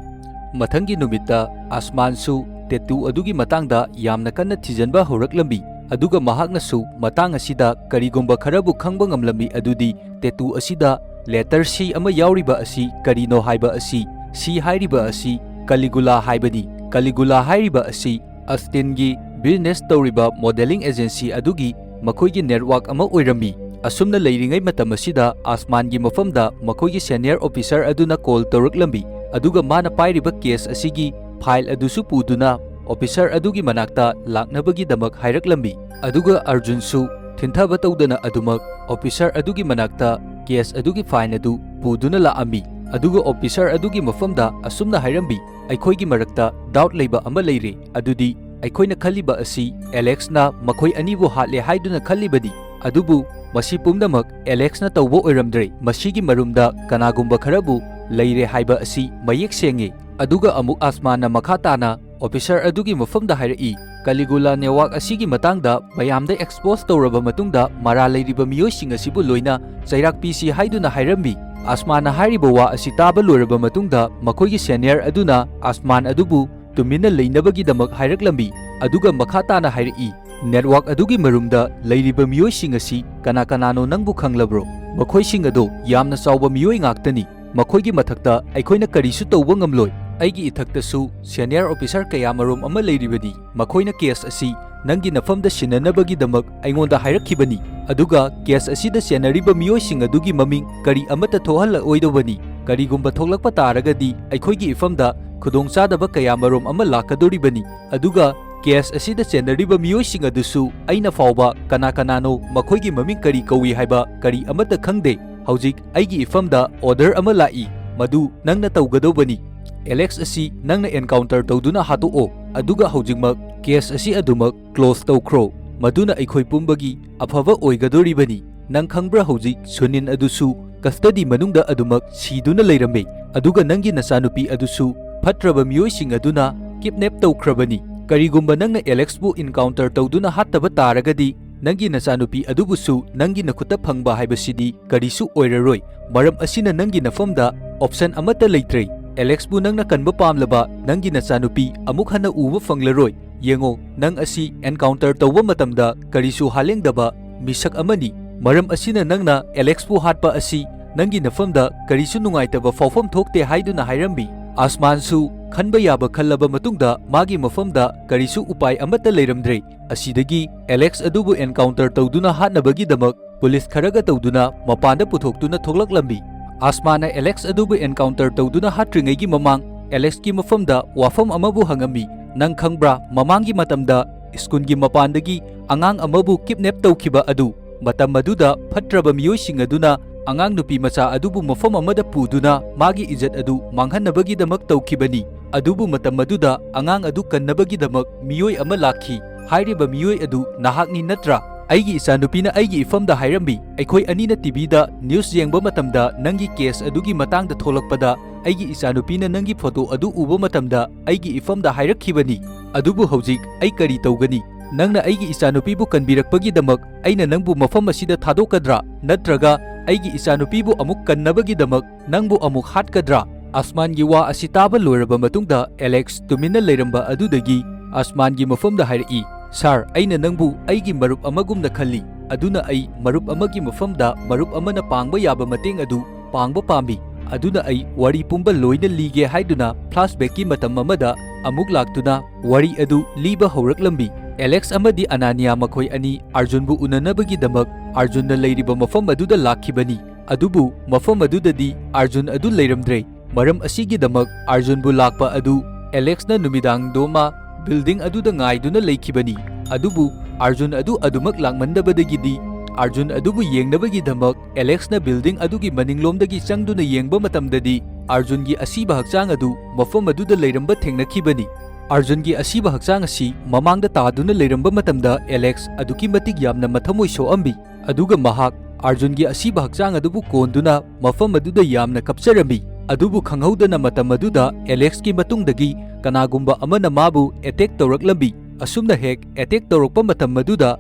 ꯃꯊꯪꯒꯤ ꯅꯨꯃꯤꯠꯇ ꯑꯁꯃꯥꯟꯁꯨ ꯇꯦꯇꯨ ꯑꯗꯨꯒꯤ ꯃꯇꯥꯡꯗ ꯌꯥꯝꯅ ꯀꯟꯅ ꯊꯤꯖꯤꯟꯕ ꯍꯧꯔꯛꯂꯝꯃꯤ, ꯑꯗꯨꯒ ꯃꯍꯥꯛꯅꯁꯨ ꯃꯇꯥꯡ ꯑꯁꯤꯗ ꯀꯔꯤꯒꯨꯝꯕ ꯈꯔꯕꯨ ꯈꯪꯕ ꯉꯝꯂꯝꯃꯤ, ꯑꯗꯨꯗꯤ ꯇꯦꯇꯨ ꯑꯁꯤꯗ letter C ꯑꯃ ꯌꯥꯎꯔꯤꯕ ꯑꯁꯤ ꯀꯔꯤꯅꯣ ꯍꯥꯏꯕ ꯑꯁꯤ꯫ C ꯍꯥꯏꯔꯤꯕ ꯑꯁꯤ ꯀꯂꯤꯒꯨꯂꯥ ꯍꯥꯏꯕꯅꯤ꯫ ꯀꯂꯤꯒꯨꯂꯥ ꯍꯥꯏꯔꯤꯕ ꯑꯁꯤ ꯑꯁꯇꯤꯟꯒꯤ business ꯇꯧꯔꯤꯕ modelling agency ꯑꯗꯨꯒꯤ ꯃꯈꯣꯏꯒꯤ network ꯑꯃ ꯑꯣꯏꯔꯝꯃꯤ꯫ ꯑꯁꯨꯝꯅ ꯂꯩꯔꯤꯉꯩ ꯃꯇꯝ ꯑꯁꯤꯗ ꯑꯁꯃꯥꯟꯒꯤ ꯃꯐꯝꯗ ꯃꯈꯣꯏꯒꯤ senior officer ꯑꯗꯨꯅ call ꯇꯧꯔꯛꯂꯝꯃꯤ, ꯑꯗꯨꯒ ꯃꯥꯅ ꯄꯥꯏꯔꯤꯕ case ꯑꯁꯤꯒꯤ file ꯑꯗꯨꯁꯨ ꯄꯨꯗꯨꯅ officer ꯑꯗꯨꯒꯤ ꯃꯅꯥꯛꯇ ꯂꯥꯛꯅꯕꯒꯤꯗꯃꯛ ꯍꯥꯏꯔꯛꯂꯝꯃꯤ꯫ ꯑꯗꯨꯒ ꯑꯔꯖꯨꯟꯁꯨ ꯊꯤꯟꯊꯕ ꯇꯧꯗꯅ ꯑꯗꯨꯃꯛ officer ꯑꯗꯨꯒꯤ ꯃꯅꯥꯛꯇ case ꯑꯗꯨꯒꯤ file ꯑꯗꯨ ꯄꯨꯗꯨꯅ ꯂꯥꯛꯑꯝꯃꯤ꯫ ꯑꯗꯨꯒ officer ꯑꯗꯨꯒꯤ ꯃꯐꯝꯗ ꯑꯁꯨꯝꯅ ꯍꯥꯏꯔꯝꯃꯤ, "ꯑꯩꯈꯣꯏꯒꯤ ꯃꯔꯛꯇ doubt ꯂꯩꯕ ꯑꯃ ꯂꯩꯔꯦ, ꯑꯗꯨꯗꯤ ꯑꯩꯈꯣꯏꯅ ꯈꯜꯂꯤꯕ ꯑꯁꯤ ꯑꯦꯂꯦꯛꯁꯅ ꯃꯈꯣꯏ ꯑꯅꯤꯕꯨ ꯍꯥꯠꯂꯦ ꯍꯥꯏꯗꯨꯅ ꯈꯜꯂꯤꯕꯅꯤ, ꯑꯗꯨꯕꯨ ꯃꯁꯤ ꯄꯨꯝꯅꯃꯛ ꯑꯦꯂꯦꯛꯁꯅ ꯇꯧꯕ ꯑꯣꯏꯔꯝꯗ꯭ꯔꯦ꯫ ꯃꯁꯤꯒꯤ ꯃꯔꯨꯝꯗ ꯀꯅꯥꯒꯨꯝꯕ ꯈꯔꯕꯨ ꯂꯩꯔꯦ ꯍꯥꯏꯕ ꯑꯁꯤ ꯃꯌꯦꯛ ꯁꯦꯡꯉꯤ"꯫ ꯑꯗꯨꯒ ꯑꯃꯨꯛ ꯑꯁꯃꯥꯟꯅ ꯃꯈꯥ ꯇꯥꯅ officer ꯑꯗꯨꯒꯤ ꯃꯐꯝꯗ ꯍꯥꯏꯔꯛꯏ, "ꯀꯂꯤꯒꯨꯂꯥ network ꯑꯁꯤꯒꯤ ꯃꯇꯥꯡꯗ ꯃꯌꯥꯝꯗ expose ꯇꯧꯔꯕ ꯃꯇꯨꯡꯗ ꯃꯔꯥꯜ ꯂꯩꯔꯤꯕ ꯃꯤꯑꯣꯏꯁꯤꯡ ꯑꯁꯤꯕꯨ ꯂꯣꯏꯅ ꯆꯩꯔꯥꯛ ꯄꯤꯁꯤ" ꯍꯥꯏꯗꯨꯅ ꯍꯥꯏꯔꯝꯃꯤ꯫ ꯑꯁꯃꯥꯟꯅ ꯍꯥꯏꯔꯤꯕ ꯋꯥ ꯑꯁꯤ ꯇꯥꯕ ꯂꯣꯏꯔꯕ ꯃꯇꯨꯡꯗ ꯃꯈꯣꯏꯒꯤ senior ꯑꯗꯨꯅ ꯑꯁꯃꯥꯟ ꯑꯗꯨꯕꯨ ꯇꯨꯃꯤꯟꯅ ꯂꯩꯅꯕꯒꯤꯗꯃꯛ ꯍꯥꯏꯔꯛꯂꯝꯃꯤ꯫ ꯑꯗꯨꯒ ꯃꯈꯥ ꯇꯥꯅ ꯍꯥꯏꯔꯛꯏ, "ꯅꯦꯠꯋꯥꯔꯛ ꯑꯗꯨꯒꯤ ꯃꯔꯨꯝꯗ ꯂꯩꯔꯤꯕ ꯃꯤꯑꯣꯏꯁꯤꯡ ꯑꯁꯤ ꯀꯅꯥ ꯀꯅꯥꯅꯣ ꯅꯪꯕꯨ ꯈꯪꯂꯕ꯭ꯔꯣ? ꯃꯈꯣꯏꯁꯤꯡ ꯑꯗꯣ ꯌꯥꯝꯅ ꯆꯥꯎꯕ ꯃꯤꯑꯣꯏ ꯉꯥꯛꯇꯅꯤ꯫ ꯃꯈꯣꯏꯒꯤ ꯃꯊꯛꯇ ꯑꯩꯈꯣꯏꯅ ꯀꯔꯤꯁꯨ ꯇꯧꯕ ꯉꯝꯂꯣꯏ꯫ ꯑꯩꯒꯤ ꯏꯊꯛꯇꯁꯨ ꯁꯦꯅꯤꯌꯔ ꯑꯣꯐꯤꯁꯥꯔ ꯀꯌꯥꯃꯔꯨꯝ ꯑꯃ ꯂꯩꯔꯤꯕꯅꯤ꯫ ꯃꯈꯣꯏꯅ ꯀꯦꯁ ꯑꯁꯤ ꯅꯪꯒꯤ ꯅꯐꯝꯗ ꯁꯤꯟꯅꯅꯕꯒꯤꯗꯃꯛ ꯑꯩꯉꯣꯟꯗ ꯍꯥꯏꯔꯛꯈꯤꯕꯅꯤ꯫ ꯑꯗꯨꯒ ꯀꯦꯁ ꯑꯁꯤꯗ ꯆꯦꯟꯅꯔꯤꯕ ꯃꯤꯑꯣꯏꯁꯤꯡ ꯑꯗꯨꯒꯤ ꯃꯃꯤꯡ ꯀꯔꯤ ꯑꯃꯠꯇ ꯊꯣꯛꯍꯜꯂꯛꯑꯣꯏꯗꯧꯕꯅꯤ꯫ ꯀꯔꯤꯒꯨꯝꯕ ꯊꯣꯛꯂꯛꯄ ꯇꯥꯔꯒꯗꯤ ꯑꯩꯈꯣꯏꯒꯤ ꯏꯐꯝꯗ ꯈꯨꯗꯣꯡꯆꯥꯗꯕ ꯀꯌꯥꯃꯔꯨꯝ ꯑꯃ ꯂꯥꯛꯀꯗꯧꯔꯤꯕꯅꯤ꯫ ꯑꯗꯨꯒ ꯀꯦꯁ ꯑꯁꯤꯗ ꯆꯦꯟꯅꯔꯤꯕ ꯃꯤꯑꯣꯏꯁꯤꯡ ꯑꯗꯨꯁꯨ ꯑꯩꯅ ꯐꯥꯎꯕ ꯀꯅꯥ ꯀꯅꯥꯅꯣ, ꯃꯈꯣꯏꯒꯤ ꯃꯃꯤꯡ ꯀꯔꯤ ꯀꯧꯏ ꯍꯥꯏꯕ ꯀꯔꯤ ꯑꯃꯠꯇ ꯈꯪꯗꯦ꯫ ꯍꯧꯖꯤꯛ ꯑꯩꯒꯤ ꯏꯐꯝꯗ ꯑꯣꯔꯗꯔ ꯑꯃ ꯂꯥꯛꯏ, ꯃꯗꯨ ꯅꯪꯅ ꯇꯧꯒꯗꯧꯕꯅꯤ꯫ ꯑꯦꯂꯦꯛꯁ ꯑꯁꯤ ꯅꯪꯅ ꯑꯦꯟꯀꯥꯎꯟꯇꯔ ꯇꯧꯗꯨꯅ ꯍꯥꯠꯇꯣꯛꯑꯣ, ꯑꯗꯨꯒ ꯍꯧꯖꯤꯛꯃꯛ ꯀꯦꯁ ꯑꯁꯤ ꯑꯗꯨꯃꯛ ꯀ꯭ꯂꯣꯖ ꯇꯧꯈ꯭ꯔꯣ꯫ ꯃꯗꯨꯅ ꯑꯩꯈꯣꯏ ꯄꯨꯝꯕꯒꯤ ꯑꯐꯕ ꯑꯣꯏꯒꯗꯧꯔꯤꯕꯅꯤ꯫ ꯅꯪ ꯈꯪꯕ꯭ꯔꯥ, ꯍꯧꯖꯤꯛ ꯁꯨꯅꯤꯟ ꯑꯗꯨꯁꯨ ꯀꯁꯇꯗꯤ ꯃꯅꯨꯡꯗ ꯑꯗꯨꯃꯛ ꯁꯤꯗꯨꯅ ꯂꯩꯔꯝꯃꯤ, ꯑꯗꯨꯒ ꯅꯪꯒꯤ ꯅꯆꯥꯅꯨꯄꯤ ꯑꯗꯨꯁꯨ ꯐꯠꯇ꯭ꯔꯕ ꯃꯤꯑꯣꯏꯁꯤꯡ ꯑꯗꯨꯅ ꯀꯤꯗꯅꯦꯞ ꯇꯧꯈ꯭ꯔꯕꯅꯤ꯫ ꯀꯔꯤꯒꯨꯝꯕ ꯅꯪꯅ ꯑꯦꯂꯦꯛꯁꯄꯨ ꯏꯟꯀꯥꯎꯟꯇꯔ ꯇꯧꯗꯨꯅ ꯍꯥꯠꯇꯕ ꯇꯥꯔꯒꯗꯤ, ꯅꯪꯒꯤ ꯅꯆꯥꯅꯨꯄꯤ ꯑꯗꯨꯕꯨꯁꯨ ꯅꯪꯒꯤ ꯅꯈꯨꯠꯇ ꯐꯪꯕ ꯍꯥꯏꯕꯁꯤꯗꯤ ꯀꯔꯤꯁꯨ ꯑꯣꯏꯔꯔꯣꯏ꯫ ꯃꯔꯝ ꯑꯁꯤꯅ ꯅꯪꯒꯤ ꯅꯐꯝꯗ ꯑꯣꯞꯁꯟ ꯑꯃꯠꯇ ꯂꯩꯇ꯭ꯔꯦ꯫ ꯑꯦꯂꯦꯛꯁꯄꯨ ꯅꯪꯅ ꯀꯟꯕ ꯄꯥꯝꯂꯕ, ꯅꯪꯒꯤ ꯅꯆꯥꯅꯨꯄꯤ ꯑꯃꯨꯛ ꯍꯟꯅ ꯎꯕ ꯐꯪꯂꯔꯣꯏ꯫ ꯌꯦꯡꯉꯣ, ꯅꯪ ꯑꯁꯤ ꯑꯦꯟꯀꯥꯎꯟꯇꯔ ꯇꯧꯕ ꯃꯇꯝꯗ ꯀꯔꯤꯁꯨ ꯍꯥꯂꯦꯡꯗꯕ ꯃꯤꯁꯛ ꯑꯃꯅꯤ꯫ ꯃꯔꯝ ꯑꯁꯤꯅ ꯅꯪꯅ ꯑꯦꯂꯦꯛꯁꯄꯨ ꯍꯥꯠꯄ ꯑꯁꯤ ꯅꯪꯒꯤ ꯅꯐꯝꯗ ꯀꯔꯤꯁꯨ ꯅꯨꯡꯉꯥꯏꯇꯕ ꯐꯥꯎꯐꯝ ꯊꯣꯛꯇꯦ ꯍꯥꯏꯗꯨꯅ ꯍꯥꯏꯔꯝꯃꯤ꯫ ꯑꯁꯃꯥꯟꯁꯨ ꯈꯟꯕ ꯌꯥꯕ ꯈꯜꯂꯕ ꯃꯇꯨꯡꯗ ꯃꯥꯒꯤ ꯃꯐꯝꯗ ꯀꯔꯤꯁꯨ ꯎꯄꯥꯏ ꯑꯃꯠꯇ ꯂꯩꯔꯝꯗ꯭ꯔꯦ꯫ ꯑꯁꯤꯗꯒꯤ ꯑꯦꯂꯦꯛꯁ ꯑꯗꯨꯕꯨ ꯑꯦꯟꯀꯥꯎꯟꯇꯔ ꯇꯧꯗꯨꯅ ꯍꯥꯠꯅꯕꯒꯤꯗꯃꯛ ꯄꯨꯂꯤꯁ ꯈꯔꯒ ꯇꯧꯗꯨꯅ ꯃꯄꯥꯟꯗ ꯄꯨꯊꯣꯛꯇꯨꯅ ꯊꯣꯛꯂꯛꯂꯝꯃꯤ꯫ ꯑꯁꯃꯥꯅ ꯑꯦꯂꯦꯛꯁ ꯑꯗꯨꯕꯨ ꯑꯦꯟꯀꯥꯎꯟꯇꯔ ꯇꯧꯗꯨꯅ ꯍꯥꯠꯇ꯭ꯔꯤꯉꯩꯒꯤ ꯃꯃꯥꯡ ꯑꯦꯂꯦꯛꯁꯀꯤ ꯃꯐꯝꯗ ꯋꯥꯐꯝ ꯑꯃꯕꯨ ꯍꯪꯉꯝꯃꯤ, "ꯅꯪ ꯈꯪꯕ꯭ꯔꯥ, ꯃꯃꯥꯡꯒꯤ ꯃꯇꯝꯗ ꯁ꯭ꯀꯨꯜꯒꯤ ꯃꯄꯥꯟꯗꯒꯤ ꯑꯉꯥꯡ ꯑꯃꯕꯨ ꯀꯤꯗꯅꯦꯞ ꯇꯧꯈꯤꯕ ꯑꯗꯨ? ꯃꯇꯝ ꯑꯗꯨꯗ ꯐꯠꯇ꯭ꯔꯕ ꯃꯤꯑꯣꯏꯁꯤꯡ ꯑꯗꯨꯅ ꯑꯉꯥꯡ ꯅꯨꯄꯤ ꯃꯆꯥ ꯑꯗꯨꯕꯨ ꯃꯐꯝ ꯑꯃꯗ ꯄꯨꯗꯨꯅ ꯃꯥꯒꯤ ꯏꯖꯠ ꯑꯗꯨ ꯃꯥꯡꯍꯟꯅꯕꯒꯤꯗꯃꯛ ꯇꯧꯈꯤꯕꯅꯤ꯫ ꯑꯗꯨꯕꯨ ꯃꯇꯝ ꯑꯗꯨꯗ ꯑꯉꯥꯡ ꯑꯗꯨ ꯀꯟꯅꯕꯒꯤꯗꯃꯛ ꯃꯤꯑꯣꯏ ꯑꯃ ꯂꯥꯛꯈꯤ꯫ ꯍꯥꯏꯔꯤꯕ ꯃꯤꯑꯣꯏ ꯑꯗꯨ ꯅꯍꯥꯛꯅꯤ ꯅꯠꯇ꯭ꯔꯥ?" ꯑꯩꯒꯤ ꯏꯆꯥꯅꯨꯄꯤꯅ ꯑꯩꯒꯤ ꯏꯐꯝꯗ ꯍꯥꯏꯔꯝꯃꯤ, "ꯑꯩꯈꯣꯏ ꯑꯅꯤꯅ ꯇꯤꯚꯤꯗ ꯅ꯭ꯌꯨꯁ ꯌꯦꯡꯕ ꯃꯇꯝꯗ ꯅꯪꯒꯤ ꯀꯦꯁ ꯑꯗꯨꯒꯤ ꯃꯇꯥꯡꯗ ꯊꯣꯛꯂꯛꯄꯗ ꯑꯩꯒꯤ ꯏꯆꯥꯅꯨꯄꯤꯅ ꯅꯪꯒꯤ ꯐꯣꯇꯣ ꯑꯗꯨ ꯎꯕ ꯃꯇꯝꯗ ꯑꯩꯒꯤ ꯏꯐꯝꯗ ꯍꯥꯏꯔꯛꯈꯤꯕꯅꯤ꯫ ꯑꯗꯨꯕꯨ ꯍꯧꯖꯤꯛ ꯑꯩ ꯀꯔꯤ ꯇꯧꯒꯅꯤ? ꯅꯪꯅ ꯑꯩꯒꯤ ꯏꯆꯥꯅꯨꯄꯤꯕꯨ ꯀꯟꯕꯤꯔꯛꯄꯒꯤꯗꯃꯛ ꯑꯩꯅ ꯅꯪꯕꯨ ꯃꯐꯝ ꯑꯁꯤꯗ ꯊꯥꯗꯣꯛꯀꯗ꯭ꯔꯥ? ꯅꯠꯇ꯭ꯔꯒ ꯑꯩꯒꯤ ꯏꯆꯥꯅꯨꯄꯤꯕꯨ ꯑꯃꯨꯛ ꯀꯟꯅꯕꯒꯤꯗꯃꯛ ꯅꯪꯕꯨ ꯑꯃꯨꯛ ꯍꯥꯠꯀꯗ꯭ꯔꯥ?" ꯑꯁꯃꯥꯟꯒꯤ ꯋꯥ ꯑꯁꯤ ꯇꯥꯕ ꯂꯣꯏꯔꯕ ꯃꯇꯨꯡꯗ ꯑꯦꯂꯦꯛꯁ ꯇꯨꯃꯤꯟꯅ ꯂꯩꯔꯝꯕ ꯑꯗꯨꯗꯒꯤ ꯑꯁꯃꯥꯟꯒꯤ ꯃꯐꯝꯗ ꯍꯥꯏꯔꯛꯏ, "ꯁꯥꯔ, ꯑꯩꯅ ꯅꯪꯕꯨ ꯑꯩꯒꯤ ꯃꯔꯨꯞ ꯑꯃꯒꯨꯝꯅ ꯈꯜꯂꯤ, ꯑꯗꯨꯅ ꯑꯩ ꯃꯔꯨꯞ ꯑꯃꯒꯤ ꯃꯐꯝꯗ ꯃꯔꯨꯞ ꯑꯃꯅ ꯄꯥꯡꯕ ꯌꯥꯕ ꯃꯇꯦꯡ ꯑꯗꯨ ꯄꯥꯡꯕ ꯄꯥꯝꯃꯤ꯫ ꯑꯗꯨꯅ ꯑꯩ ꯋꯥꯔꯤ ꯄꯨꯝꯕ ꯂꯣꯏꯅ ꯂꯤꯒꯦ" ꯍꯥꯏꯗꯨꯅ ꯐ꯭ꯂꯥꯁꯕꯦꯛꯀꯤ ꯃꯇꯝ ꯑꯃꯗ ꯑꯃꯨꯛ ꯂꯥꯛꯇꯨꯅ ꯋꯥꯔꯤ ꯑꯗꯨ ꯂꯤꯕ ꯍꯧꯔꯛꯂꯝꯃꯤ꯫ ꯑꯦꯂꯦꯛꯁ ꯑꯃꯗꯤ ꯑꯅꯥꯅꯤꯌꯥ ꯃꯈꯣꯏ ꯑꯅꯤ ꯑꯥꯔꯖꯨꯟꯕꯨ ꯎꯅꯅꯕꯒꯤꯗꯃꯛ ꯑꯥꯔꯖꯨꯟꯅ ꯂꯩꯔꯤꯕ ꯃꯐꯝ ꯑꯗꯨꯗ ꯂꯥꯛꯈꯤꯕꯅꯤ꯫ ꯑꯗꯨꯕꯨ ꯃꯐꯝ ꯑꯗꯨꯗꯗꯤ ꯑꯥꯔꯖꯨꯟ ꯑꯗꯨ ꯂꯩꯔꯝꯗ꯭ꯔꯦ꯫ ꯃꯔꯝ ꯑꯁꯤꯒꯤꯗꯃꯛ ꯑꯥꯔꯖꯨꯟꯕꯨ ꯂꯥꯛꯄ ꯑꯗꯨ ꯑꯦꯂꯦꯛꯁꯅ ꯅꯨꯃꯤꯗꯥꯡꯗꯣꯃ ꯕꯤꯜꯗꯤꯡ ꯑꯗꯨꯗ ꯉꯥꯏꯗꯨꯅ ꯂꯩꯈꯤꯕꯅꯤ꯫ ꯑꯗꯨꯕꯨ ꯑꯥꯔꯖꯨꯟ ꯑꯗꯨ ꯑꯗꯨꯃꯛ ꯂꯥꯛꯃꯟꯗꯕꯗꯒꯤꯗꯤ ꯑꯥꯔꯖꯨꯟ ꯑꯗꯨꯕꯨ ꯌꯦꯡꯅꯕꯒꯤꯗꯃꯛ ꯑꯦꯂꯦꯛꯁꯅ ꯕꯤꯜꯗꯤꯡ ꯑꯗꯨꯒꯤ ꯃꯅꯤꯡꯂꯣꯝꯗꯒꯤ ꯆꯪꯗꯨꯅ ꯌꯦꯡꯕ ꯃꯇꯝꯗꯗꯤ ꯑꯥꯔꯖꯨꯟꯒꯤ ꯑꯁꯤꯕ ꯍꯛꯆꯥꯡ ꯑꯗꯨ ꯃꯐꯝ ꯑꯗꯨꯗ ꯂꯩꯔꯝꯕ ꯊꯦꯡꯅꯈꯤꯕꯅꯤ꯫ ꯑꯥꯔꯖꯨꯟꯒꯤ ꯑꯁꯤꯕ ꯍꯛꯆꯥꯡ ꯑꯁꯤ ꯃꯃꯥꯡꯗ ꯇꯥꯗꯨꯅ ꯂꯩꯔꯝꯕ ꯃꯇꯝꯗ ꯑꯦꯂꯦꯛꯁ ꯑꯗꯨꯛꯀꯤ ꯃꯇꯤꯛ ꯌꯥꯝꯅ ꯃꯊꯃꯣꯏ ꯁꯣꯛꯑꯝꯃꯤ꯫ ꯑꯗꯨꯒ ꯃꯍꯥꯛ ꯑꯥꯔꯖꯨꯟꯒꯤ ꯑꯁꯤꯕ ꯍꯛꯆꯥꯡ ꯑꯗꯨꯕꯨ ꯀꯣꯟꯗꯨꯅ ꯃꯐꯝ ꯑꯗꯨꯗ ꯌꯥꯝꯅ ꯀꯞꯆꯔꯝꯃꯤ꯫ ꯑꯗꯨꯕꯨ ꯈꯪꯍꯧꯗꯅ ꯃꯇꯝ ꯑꯗꯨꯗ ꯑꯦꯂꯦꯛꯁꯀꯤ ꯃꯇꯨꯡꯗꯒꯤ ꯀꯅꯥꯒꯨꯝꯕ ꯑꯃꯅ ꯃꯥꯕꯨ ꯑꯦꯇꯦꯛ ꯇꯧꯔꯛꯂꯝꯃꯤ꯫ ꯑꯁꯨꯝꯅ ꯍꯦꯛ ꯑꯦꯇꯦꯛ ꯇꯧꯔꯛꯄ ꯃꯇꯝ ꯑꯗꯨꯗ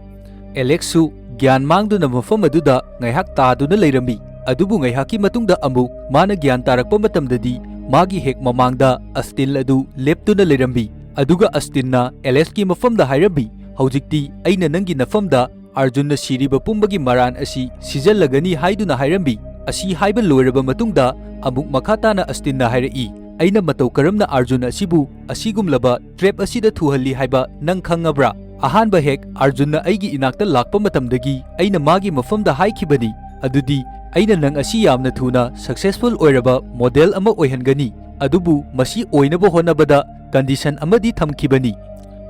ꯑꯦꯂꯦꯛꯁꯁꯨ ꯒ꯭ꯌꯥꯟ ꯃꯥꯡꯗꯨꯅ ꯃꯐꯝ ꯑꯗꯨꯗ ꯉꯥꯏꯍꯥꯛ ꯇꯥꯗꯨꯅ ꯂꯩꯔꯝꯃꯤ꯫ ꯑꯗꯨꯕꯨ ꯉꯥꯏꯍꯥꯛꯀꯤ ꯃꯇꯨꯡꯗ ꯑꯃꯨꯛ ꯃꯥꯅ ꯒ꯭ꯌꯥꯟ ꯇꯥꯔꯛꯄ ꯃꯇꯝꯗꯗꯤ ꯃꯥꯒꯤ ꯍꯦꯛ ꯃꯃꯥꯡꯗ ꯑꯁꯇꯤꯟ ꯑꯗꯨ ꯂꯦꯞꯇꯨꯅ ꯂꯩꯔꯝꯃꯤ꯫ ꯑꯗꯨꯒ ꯑꯁꯇꯤꯟꯅ ꯑꯦꯂꯦꯛꯁꯀꯤ ꯃꯐꯝꯗ ꯍꯥꯏꯔꯝꯃꯤ, "ꯍꯧꯖꯤꯛꯇꯤ ꯑꯩꯅ ꯅꯪꯒꯤ ꯅꯐꯝꯗ ꯑꯥꯔꯖꯨꯟꯅ ꯁꯤꯔꯤꯕ ꯄꯨꯝꯕꯒꯤ ꯃꯔꯥꯟ ꯑꯁꯤ ꯁꯤꯖꯜꯂꯒꯅꯤ" ꯍꯥꯏꯗꯨꯅ ꯍꯥꯏꯔꯝꯃꯤ꯫ ꯑꯁꯤ ꯍꯥꯏꯕ ꯂꯣꯏꯔꯕ ꯃꯇꯨꯡꯗ ꯑꯃꯨꯛ ꯃꯈꯥ ꯇꯥꯅ ꯑꯁꯇꯤꯟꯅ ꯍꯥꯏꯔꯛꯏ, "ꯑꯩꯅ ꯃꯇꯧ ꯀꯔꯝꯅ ꯑꯥꯔꯖꯨꯟ ꯑꯁꯤꯕꯨ ꯑꯁꯤꯒꯨꯝꯂꯕ ꯇ꯭ꯔꯦꯞ ꯑꯁꯤꯗ ꯊꯨꯍꯜꯂꯤ ꯍꯥꯏꯕ ꯅꯪ ꯈꯪꯉꯕ꯭ꯔꯥ? ꯑꯍꯥꯟꯕ ꯍꯦꯛ ꯑꯥꯔꯖꯨꯟꯅ ꯑꯩꯒꯤ ꯏꯅꯥꯛꯇ ꯂꯥꯛꯄ ꯃꯇꯝꯗꯒꯤ ꯑꯩꯅ ꯃꯥꯒꯤ ꯃꯐꯝꯗ ꯍꯥꯏꯈꯤꯕꯅꯤ, ꯑꯗꯨꯗꯤ ꯑꯩꯅ ꯅꯪ ꯑꯁꯤ ꯌꯥꯝꯅ ꯊꯨꯅ ꯁꯛꯁꯦꯁꯐꯨꯜ ꯑꯣꯏꯔꯕ ꯃꯣꯗꯦꯜ ꯑꯃ ꯑꯣꯏꯍꯟꯒꯅꯤ꯫ ꯑꯗꯨꯕꯨ ꯃꯁꯤ ꯑꯣꯏꯅꯕ ꯍꯣꯠꯅꯕꯗ ꯀꯟꯗꯤꯁꯟ ꯑꯃꯗꯤ ꯊꯝꯈꯤꯕꯅꯤ꯫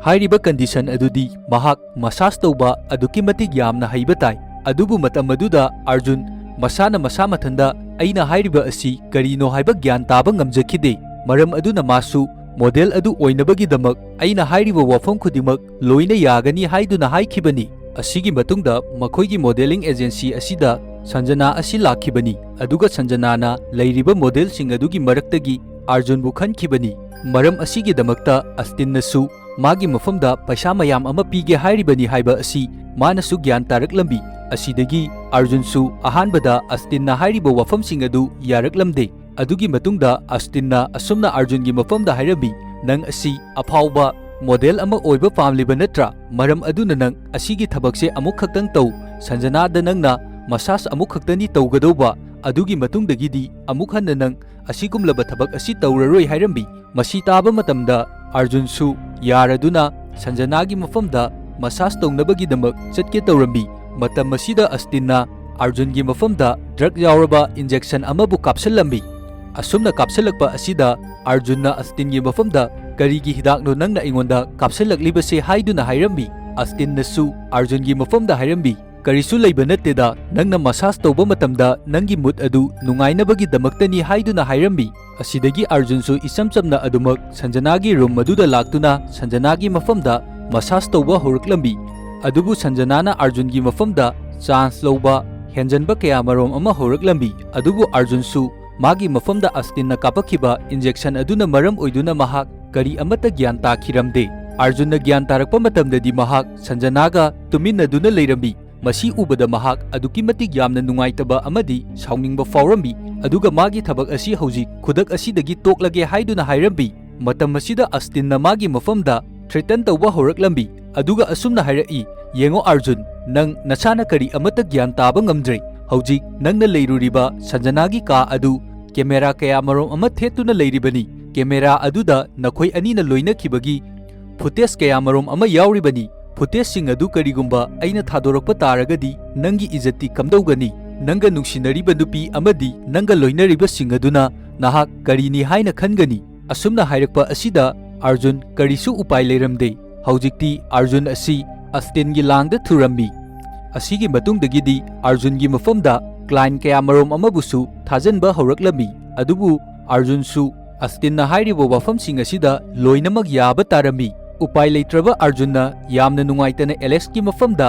ꯍꯥꯏꯔꯤꯕ ꯀꯟꯗꯤꯁꯟ ꯑꯗꯨꯗꯤ ꯃꯍꯥꯛ ꯃꯁꯥꯖ ꯇꯧꯕ ꯑꯗꯨꯛꯀꯤ ꯃꯇꯤꯛ ꯌꯥꯝꯅ ꯍꯩꯕ ꯇꯥꯏ꯫" ꯑꯗꯨꯕꯨ ꯃꯇꯝ ꯑꯗꯨꯗ ꯑꯥꯔꯖꯨꯟ ꯃꯁꯥꯅ ꯃꯁꯥ ꯃꯊꯟꯗ ꯑꯩꯅ ꯍꯥꯏꯔꯤꯕ ꯑꯁꯤ ꯀꯔꯤꯅꯣ ꯍꯥꯏꯕ ꯒ꯭ꯌꯥꯟ ꯇꯥꯕ ꯉꯝꯖꯈꯤꯗꯦ꯫ ꯃꯔꯝ ꯑꯗꯨꯅ ꯃꯥꯁꯨ ꯃꯣꯗꯦꯜ ꯑꯗꯨ ꯑꯣꯏꯅꯕꯒꯤꯗꯃꯛ ꯑꯩꯅ ꯍꯥꯏꯔꯤꯕ ꯋꯥꯐꯝ ꯈꯨꯗꯤꯡꯃꯛ ꯂꯣꯏꯅ ꯌꯥꯒꯅꯤ ꯍꯥꯏꯗꯨꯅ ꯍꯥꯏꯈꯤꯕꯅꯤ꯫ ꯑꯁꯤꯒꯤ ꯃꯇꯨꯡꯗ ꯃꯈꯣꯏꯒꯤ ꯃꯣꯗꯦꯂꯤꯡ ꯑꯦꯖꯦꯟꯁꯤ ꯑꯁꯤꯗ ꯁꯟꯖꯅꯥ ꯑꯁꯤ ꯂꯥꯛꯈꯤꯕꯅꯤ, ꯑꯗꯨꯒ ꯁꯟꯖꯅꯥꯅ ꯂꯩꯔꯤꯕ ꯃꯣꯗꯦꯜꯁꯤꯡ ꯑꯗꯨꯒꯤ ꯃꯔꯛꯇꯒꯤ ꯑꯥꯔꯖꯨꯟꯕꯨ ꯈꯟꯈꯤꯕꯅꯤ꯫ ꯃꯔꯝ ꯑꯁꯤꯒꯤꯗꯃꯛꯇ ꯑꯁꯇꯤꯟꯅꯁꯨ ꯃꯥꯒꯤ ꯃꯐꯝꯗ ꯄꯩꯁꯥ ꯃꯌꯥꯝ ꯑꯃ ꯄꯤꯒꯦ ꯍꯥꯏꯔꯤꯕꯅꯤ ꯍꯥꯏꯕ ꯑꯁꯤ ꯃꯥꯅꯁꯨ ꯒ꯭ꯌꯥꯟ ꯇꯥꯔꯛꯂꯝꯃꯤ꯫ ꯑꯁꯤꯗꯒꯤ ꯑꯥꯔꯖꯨꯟꯁꯨ ꯑꯍꯥꯟꯕꯗ ꯑꯁꯇꯤꯟꯅ ꯍꯥꯏꯔꯤꯕ ꯋꯥꯐꯝꯁꯤꯡ ꯑꯗꯨ ꯌꯥꯔꯛꯂꯝꯗꯦ꯫ ꯑꯗꯨꯒꯤ ꯃꯇꯨꯡꯗ ꯑꯁꯇꯤꯟꯅ ꯑꯁꯨꯝꯅ ꯑꯥꯔꯖꯨꯟꯒꯤ ꯃꯐꯝꯗ ꯍꯥꯏꯔꯝꯃꯤ, "ꯅꯪ ꯑꯁꯤ ꯑꯐꯥꯎꯕ ꯃꯣꯗꯦꯜ ꯑꯃ ꯑꯣꯏꯕ ꯄꯥꯝꯂꯤꯕ ꯅꯠꯇ꯭ꯔꯥ? ꯃꯔꯝ ꯑꯗꯨꯅ ꯅꯪ ꯑꯁꯤꯒꯤ ꯊꯕꯛꯁꯦ ꯑꯃꯨꯛ ꯈꯛꯇꯪ ꯇꯧ꯫ ꯁꯟꯖꯅꯥꯗ ꯅꯪꯅ ꯃꯁꯥꯖ ꯑꯃꯨꯛ ꯈꯛꯇꯅꯤ ꯇꯧꯒꯗꯧꯕ꯫ ꯑꯗꯨꯒꯤ ꯃꯇꯨꯡꯗꯒꯤꯗꯤ ꯑꯃꯨꯛ ꯍꯟꯅ ꯅꯪ ꯑꯁꯤꯒꯨꯝꯂꯕ ꯊꯕꯛ ꯑꯁꯤ ꯇꯧꯔꯔꯣꯏ" ꯍꯥꯏꯔꯝꯃꯤ꯫ ꯃꯁꯤ ꯇꯥꯕ ꯃꯇꯝꯗ ꯑꯥꯔꯖꯨꯟꯁꯨ ꯌꯥꯔꯗꯨꯅ ꯁꯟꯖꯅꯥꯒꯤ ꯃꯐꯝꯗ ꯃꯁꯥꯖ ꯇꯧꯅꯕꯒꯤꯗꯃꯛ ꯆꯠꯀꯦ ꯇꯧꯔꯝꯃꯤ꯫ ꯃꯇꯝ ꯑꯁꯤꯗ ꯑꯁꯇꯤꯟꯅ ꯑꯥꯔꯖꯨꯟꯒꯤ ꯃꯐꯝꯗ ꯗ꯭ꯔꯒ ꯌꯥꯎꯔꯕ ꯏꯟꯖꯦꯛꯁꯟ ꯑꯃꯕꯨ ꯀꯥꯞꯁꯤꯜꯂꯝꯃꯤ꯫ ꯑꯁꯨꯝꯅ ꯀꯥꯞꯁꯤꯜꯂꯛꯄ ꯑꯁꯤꯗ ꯑꯥꯔꯖꯨꯟꯅ ꯑꯁꯇꯤꯟꯒꯤ ꯃꯐꯝꯗ, "ꯀꯔꯤꯒꯤ ꯍꯤꯗꯥꯛꯅꯣ ꯅꯪꯅ ꯑꯩꯉꯣꯟꯗ ꯀꯥꯞꯁꯤꯜꯂꯛꯂꯤꯕꯁꯦ?" ꯍꯥꯏꯗꯨꯅ ꯍꯥꯏꯔꯝꯃꯤ꯫ ꯑꯁꯇꯤꯟꯅꯁꯨ ꯑꯥꯔꯖꯨꯟꯒꯤ ꯃꯐꯝꯗ ꯍꯥꯏꯔꯝꯃꯤ, "ꯀꯔꯤꯁꯨ ꯂꯩꯕ ꯅꯠꯇꯦꯗ, ꯅꯪꯅ ꯃꯁꯥꯖ ꯇꯧꯕ ꯃꯇꯝꯗ ꯅꯪꯒꯤ ꯃꯨꯗ ꯑꯗꯨ ꯅꯨꯡꯉꯥꯏꯅꯕꯒꯤꯗꯃꯛꯇꯅꯤ" ꯍꯥꯏꯗꯨꯅ ꯍꯥꯏꯔꯝꯃꯤ꯫ ꯑꯁꯤꯗꯒꯤ ꯑꯥꯔꯖꯨꯟꯁꯨ ꯏꯆꯝ ꯆꯝꯅ ꯑꯗꯨꯃꯛ ꯁꯟꯖꯅꯥꯒꯤ ꯔꯨꯝ ꯑꯗꯨꯗ ꯂꯥꯛꯇꯨꯅ ꯁꯟꯖꯅꯥꯒꯤ ꯃꯐꯝꯗ ꯃꯁꯥꯖ ꯇꯧꯕ ꯍꯧꯔꯛꯂꯝꯃꯤ꯫ ꯑꯗꯨꯕꯨ ꯁꯟꯖꯅꯥꯅ ꯑꯥꯔꯖꯨꯟꯒꯤ ꯃꯐꯝꯗ ꯆꯥꯟꯁ ꯂꯧꯕ ꯍꯦꯟꯖꯟꯕ ꯀꯌꯥ ꯃꯔꯣꯝ ꯑꯃ ꯍꯧꯔꯛꯂꯝꯃꯤ꯫ ꯑꯗꯨꯕꯨ ꯑꯥꯔꯖꯨꯟꯁꯨ ꯃꯥꯒꯤ ꯃꯐꯝꯗ ꯑꯁꯇꯤꯟꯅ ꯀꯥꯞꯄꯛꯈꯤꯕ ꯏꯟꯖꯦꯛꯁꯟ ꯑꯗꯨꯅ ꯃꯔꯝ ꯑꯣꯏꯗꯨꯅ ꯃꯍꯥꯛ ꯀꯔꯤ ꯑꯃꯠꯇ ꯒ꯭ꯌꯥꯟ ꯇꯥꯈꯤꯔꯝꯗꯦ꯫ ꯑꯥꯔꯖꯨꯟꯅ ꯒ꯭ꯌꯥꯟ ꯇꯥꯔꯛꯄ ꯃꯇꯝꯗꯗꯤ ꯃꯍꯥꯛ ꯁꯟꯖꯅꯥꯒ ꯇꯨꯃꯤꯟꯅꯗꯨꯅ ꯂꯩꯔꯝꯃꯤ꯫ ꯃꯁꯤ ꯎꯕꯗ ꯃꯍꯥꯛ ꯑꯗꯨꯛꯀꯤ ꯃꯇꯤꯛ ꯌꯥꯝꯅ ꯅꯨꯡꯉꯥꯏꯇꯕ ꯑꯃꯗꯤ ꯁꯥꯎꯅꯤꯡꯕ ꯐꯥꯎꯔꯝꯃꯤ, ꯑꯗꯨꯒ ꯃꯥꯒꯤ ꯊꯕꯛ ꯑꯁꯤ ꯍꯧꯖꯤꯛ ꯈꯨꯗꯛ ꯑꯁꯤꯗꯒꯤ ꯇꯣꯛꯂꯒꯦ ꯍꯥꯏꯗꯨꯅ ꯍꯥꯏꯔꯝꯃꯤ꯫ ꯃꯇꯝ ꯑꯁꯤꯗ ꯑꯁꯇꯤꯟꯅ ꯃꯥꯒꯤ ꯃꯐꯝꯗ ꯊ꯭ꯔꯦꯇꯟ ꯇꯧꯕ ꯍꯧꯔꯛꯂꯝꯃꯤ, ꯑꯗꯨꯒ ꯑꯁꯨꯝꯅ ꯍꯥꯏꯔꯛꯏ, "ꯌꯦꯡꯉꯣ ꯑꯥꯔꯖꯨꯟ, ꯅꯪ ꯅꯁꯥꯅ ꯀꯔꯤ ꯑꯃꯠꯇ ꯒ꯭ꯌꯥꯟ ꯇꯥꯕ ꯉꯝꯗ꯭ꯔꯦ꯫ ꯍꯧꯖꯤꯛ ꯅꯪꯅ ꯂꯩꯔꯨꯔꯤꯕ ꯁꯟꯖꯅꯥꯒꯤ ꯀꯥ ꯑꯗꯨ ꯀꯦꯃꯦꯔꯥ ꯀꯌꯥ ꯃꯔꯣꯝ ꯑꯃ ꯊꯦꯠꯇꯨꯅ ꯂꯩꯔꯤꯕꯅꯤ꯫ ꯀꯦꯃꯦꯔꯥ ꯑꯗꯨꯗ ꯅꯈꯣꯏ ꯑꯅꯤꯅ ꯂꯣꯏꯅꯈꯤꯕꯒꯤ ꯐꯨꯇꯦꯖ ꯀꯌꯥ ꯃꯔꯣꯝ ꯑꯃ ꯌꯥꯎꯔꯤꯕꯅꯤ꯫ ꯐꯨꯇꯦꯖꯁꯤꯡ ꯑꯗꯨ ꯀꯔꯤꯒꯨꯝꯕ ꯑꯩꯅ ꯊꯥꯗꯣꯔꯛꯄ ꯇꯥꯔꯒꯗꯤ ꯅꯪꯒꯤ ꯏꯖꯠꯇꯤ ꯀꯝꯗꯧꯒꯅꯤ? ꯅꯪꯒ ꯅꯨꯡꯁꯤꯅꯔꯤꯕ ꯅꯨꯄꯤ ꯑꯃꯗꯤ ꯅꯪꯒ ꯂꯣꯏꯅꯔꯤꯕꯁꯤꯡ ꯑꯗꯨꯅ ꯅꯍꯥꯛ ꯀꯔꯤꯅꯤ ꯍꯥꯏꯅ ꯈꯟꯒꯅꯤ?" ꯑꯁꯨꯝꯅ ꯍꯥꯏꯔꯛꯄ ꯑꯁꯤꯗ ꯑꯥꯔꯖꯨꯟ ꯀꯔꯤꯁꯨ ꯎꯄꯥꯏ ꯂꯩꯔꯝꯗꯦ꯫ ꯍꯧꯖꯤꯛꯇꯤ ꯑꯥꯔꯖꯨꯟ ꯑꯁꯤ ꯑꯁꯇꯤꯟꯒꯤ ꯂꯥꯡꯗ ꯊꯨꯔꯝꯃꯤ꯫ ꯑꯁꯤꯒꯤ ꯃꯇꯨꯡꯗꯒꯤꯗꯤ ꯑꯥꯔꯖꯨꯟꯒꯤ ꯃꯐꯝꯗ ꯀ꯭ꯂꯥꯏꯟ ꯀꯌꯥ ꯃꯔꯣꯝ ꯑꯃꯕꯨꯁꯨ ꯊꯥꯖꯟꯕ ꯍꯧꯔꯛꯂꯝꯃꯤ꯫ ꯑꯗꯨꯕꯨ ꯑꯥꯔꯖꯨꯟꯁꯨ ꯑꯁꯇꯤꯟꯅ ꯍꯥꯏꯔꯤꯕ ꯋꯥꯐꯝꯁꯤꯡ ꯑꯁꯤꯗ ꯂꯣꯏꯅꯃꯛ ꯌꯥꯕ ꯇꯥꯔꯝꯃꯤ꯫ ꯎꯄꯥꯏ ꯂꯩꯇ꯭ꯔꯕ ꯑꯥꯔꯖꯨꯟꯅ ꯌꯥꯝꯅ ꯅꯨꯡꯉꯥꯏꯇꯅ ꯑꯦꯂꯦꯛꯁꯀꯤ ꯃꯐꯝꯗ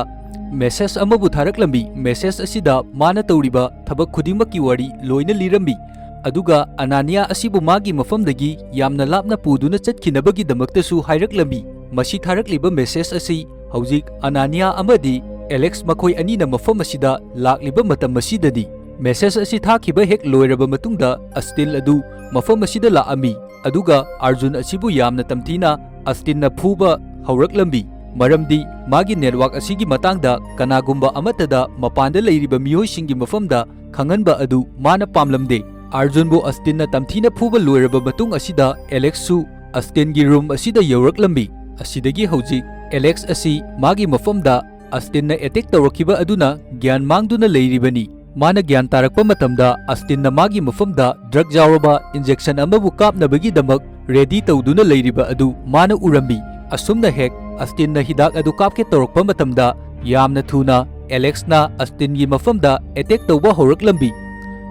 ꯃꯦꯁꯦꯖ ꯑꯃꯕꯨ ꯊꯥꯔꯛꯂꯝꯃꯤ꯫ ꯃꯦꯁꯦꯖ ꯑꯁꯤꯗ ꯃꯥꯅ ꯇꯧꯔꯤꯕ ꯊꯕꯛ ꯈꯨꯗꯤꯡꯃꯛꯀꯤ ꯋꯥꯔꯤ ꯂꯣꯏꯅ ꯂꯤꯔꯝꯃꯤ꯫ ꯑꯗꯨꯒ ꯑꯅꯥꯅꯤꯌꯥ ꯑꯁꯤꯕꯨ ꯃꯥꯒꯤ ꯃꯐꯝꯗꯒꯤ ꯌꯥꯝꯅ ꯂꯥꯞꯅ ꯄꯨꯗꯨꯅ ꯆꯠꯈꯤꯅꯕꯒꯤꯗꯃꯛꯇꯁꯨ ꯍꯥꯏꯔꯛꯂꯝꯃꯤ꯫ ꯃꯁꯤ ꯊꯥꯔꯛꯂꯤꯕ ꯃꯦꯁꯦꯖ ꯑꯁꯤ ꯍꯧꯖꯤꯛ ꯑꯅꯥꯅꯤꯌꯥ ꯑꯃꯗꯤ ꯑꯦꯂꯦꯛꯁ ꯃꯈꯣꯏ ꯑꯅꯤꯅ ꯃꯐꯝ ꯑꯁꯤꯗ ꯂꯥꯛꯂꯤꯕ ꯃꯇꯝ ꯑꯁꯤꯗꯅꯤ꯫ ꯃꯦꯁꯦꯖ ꯑꯁꯤ ꯊꯥꯈꯤꯕ ꯍꯦꯛ ꯂꯣꯏꯔꯕ ꯃꯇꯨꯡꯗ ꯑꯁꯇꯤꯟ ꯑꯗꯨ ꯃꯐꯝ ꯑꯁꯤꯗ ꯂꯥꯛꯑꯝꯃꯤ, ꯑꯗꯨꯒ ꯑꯥꯔꯖꯨꯟ ꯑꯁꯤꯕꯨ ꯌꯥꯝꯅ ꯇꯝꯊꯤꯅ ꯑꯁꯇꯤꯟꯅ ꯐꯨꯕ ꯍꯧꯔꯛꯂꯝꯃꯤ, ꯃꯔꯝꯗꯤ ꯃꯥꯒꯤ ꯅꯦꯠꯋꯥꯛ ꯑꯁꯤꯒꯤ ꯃꯇꯥꯡꯗ ꯀꯅꯥꯒꯨꯝꯕ ꯑꯃꯠꯇꯗ ꯃꯄꯥꯟꯗ ꯂꯩꯔꯤꯕ ꯃꯤꯑꯣꯏꯁꯤꯡꯒꯤ ꯃꯐꯝꯗ ꯈꯪꯍꯟꯕ ꯑꯗꯨ ꯃꯥꯅ ꯄꯥꯝꯂꯝꯗꯦ꯫ ꯑꯥꯔꯖꯨꯟꯕꯨ ꯑꯁꯇꯤꯟꯅ ꯇꯝꯊꯤꯅ ꯐꯨꯕ ꯂꯣꯏꯔꯕ ꯃꯇꯨꯡ ꯑꯁꯤꯗ ꯑꯦꯂꯦꯛꯁꯁꯨ ꯑꯁꯇꯤꯟꯒꯤ ꯔꯨꯝ ꯑꯁꯤꯗ ꯌꯧꯔꯛꯂꯝꯃꯤ꯫ ꯑꯁꯤꯗꯒꯤ ꯍꯧꯖꯤꯛ ꯑꯦꯂꯦꯛꯁ ꯑꯁꯤ ꯃꯥꯒꯤ ꯃꯐꯝꯗ ꯑꯁꯇꯤꯟꯅ ꯑꯦꯇꯦꯛ ꯇꯧꯔꯛꯈꯤꯕ ꯑꯗꯨꯅ ꯒ꯭ꯌꯥꯟ ꯃꯥꯡꯗꯨꯅ ꯂꯩꯔꯤꯕꯅꯤ꯫ ꯃꯥꯅ ꯒ꯭ꯌꯥꯟ ꯇꯥꯔꯛꯄ ꯃꯇꯝꯗ ꯑꯁꯇꯤꯟꯅ ꯃꯥꯒꯤ ꯃꯐꯝꯗ ꯗ꯭ꯔꯒ ꯌꯥꯎꯔꯕ ꯏꯟꯖꯦꯛꯁꯟ ꯑꯃꯕꯨ ꯀꯥꯞꯅꯕꯒꯤꯗꯃꯛ ꯔꯦꯗꯤ ꯇꯧꯗꯨꯅ ꯂꯩꯔꯤꯕ ꯑꯗꯨ ꯃꯥꯅ ꯎꯔꯝꯃꯤ꯫ ꯑꯁꯨꯝꯅ ꯍꯦꯛ ꯑꯁꯇꯤꯟꯅ ꯍꯤꯗꯥꯛ ꯑꯗꯨ ꯀꯥꯞꯀꯦ ꯇꯧꯔꯛꯄ ꯃꯇꯝꯗ ꯌꯥꯝꯅ ꯊꯨꯅ ꯑꯦꯂꯦꯛꯁꯅ ꯑꯁꯇꯤꯟꯒꯤ ꯃꯐꯝꯗ ꯑꯦꯇꯦꯛ ꯇꯧꯕ ꯍꯧꯔꯛꯂꯝꯃꯤ꯫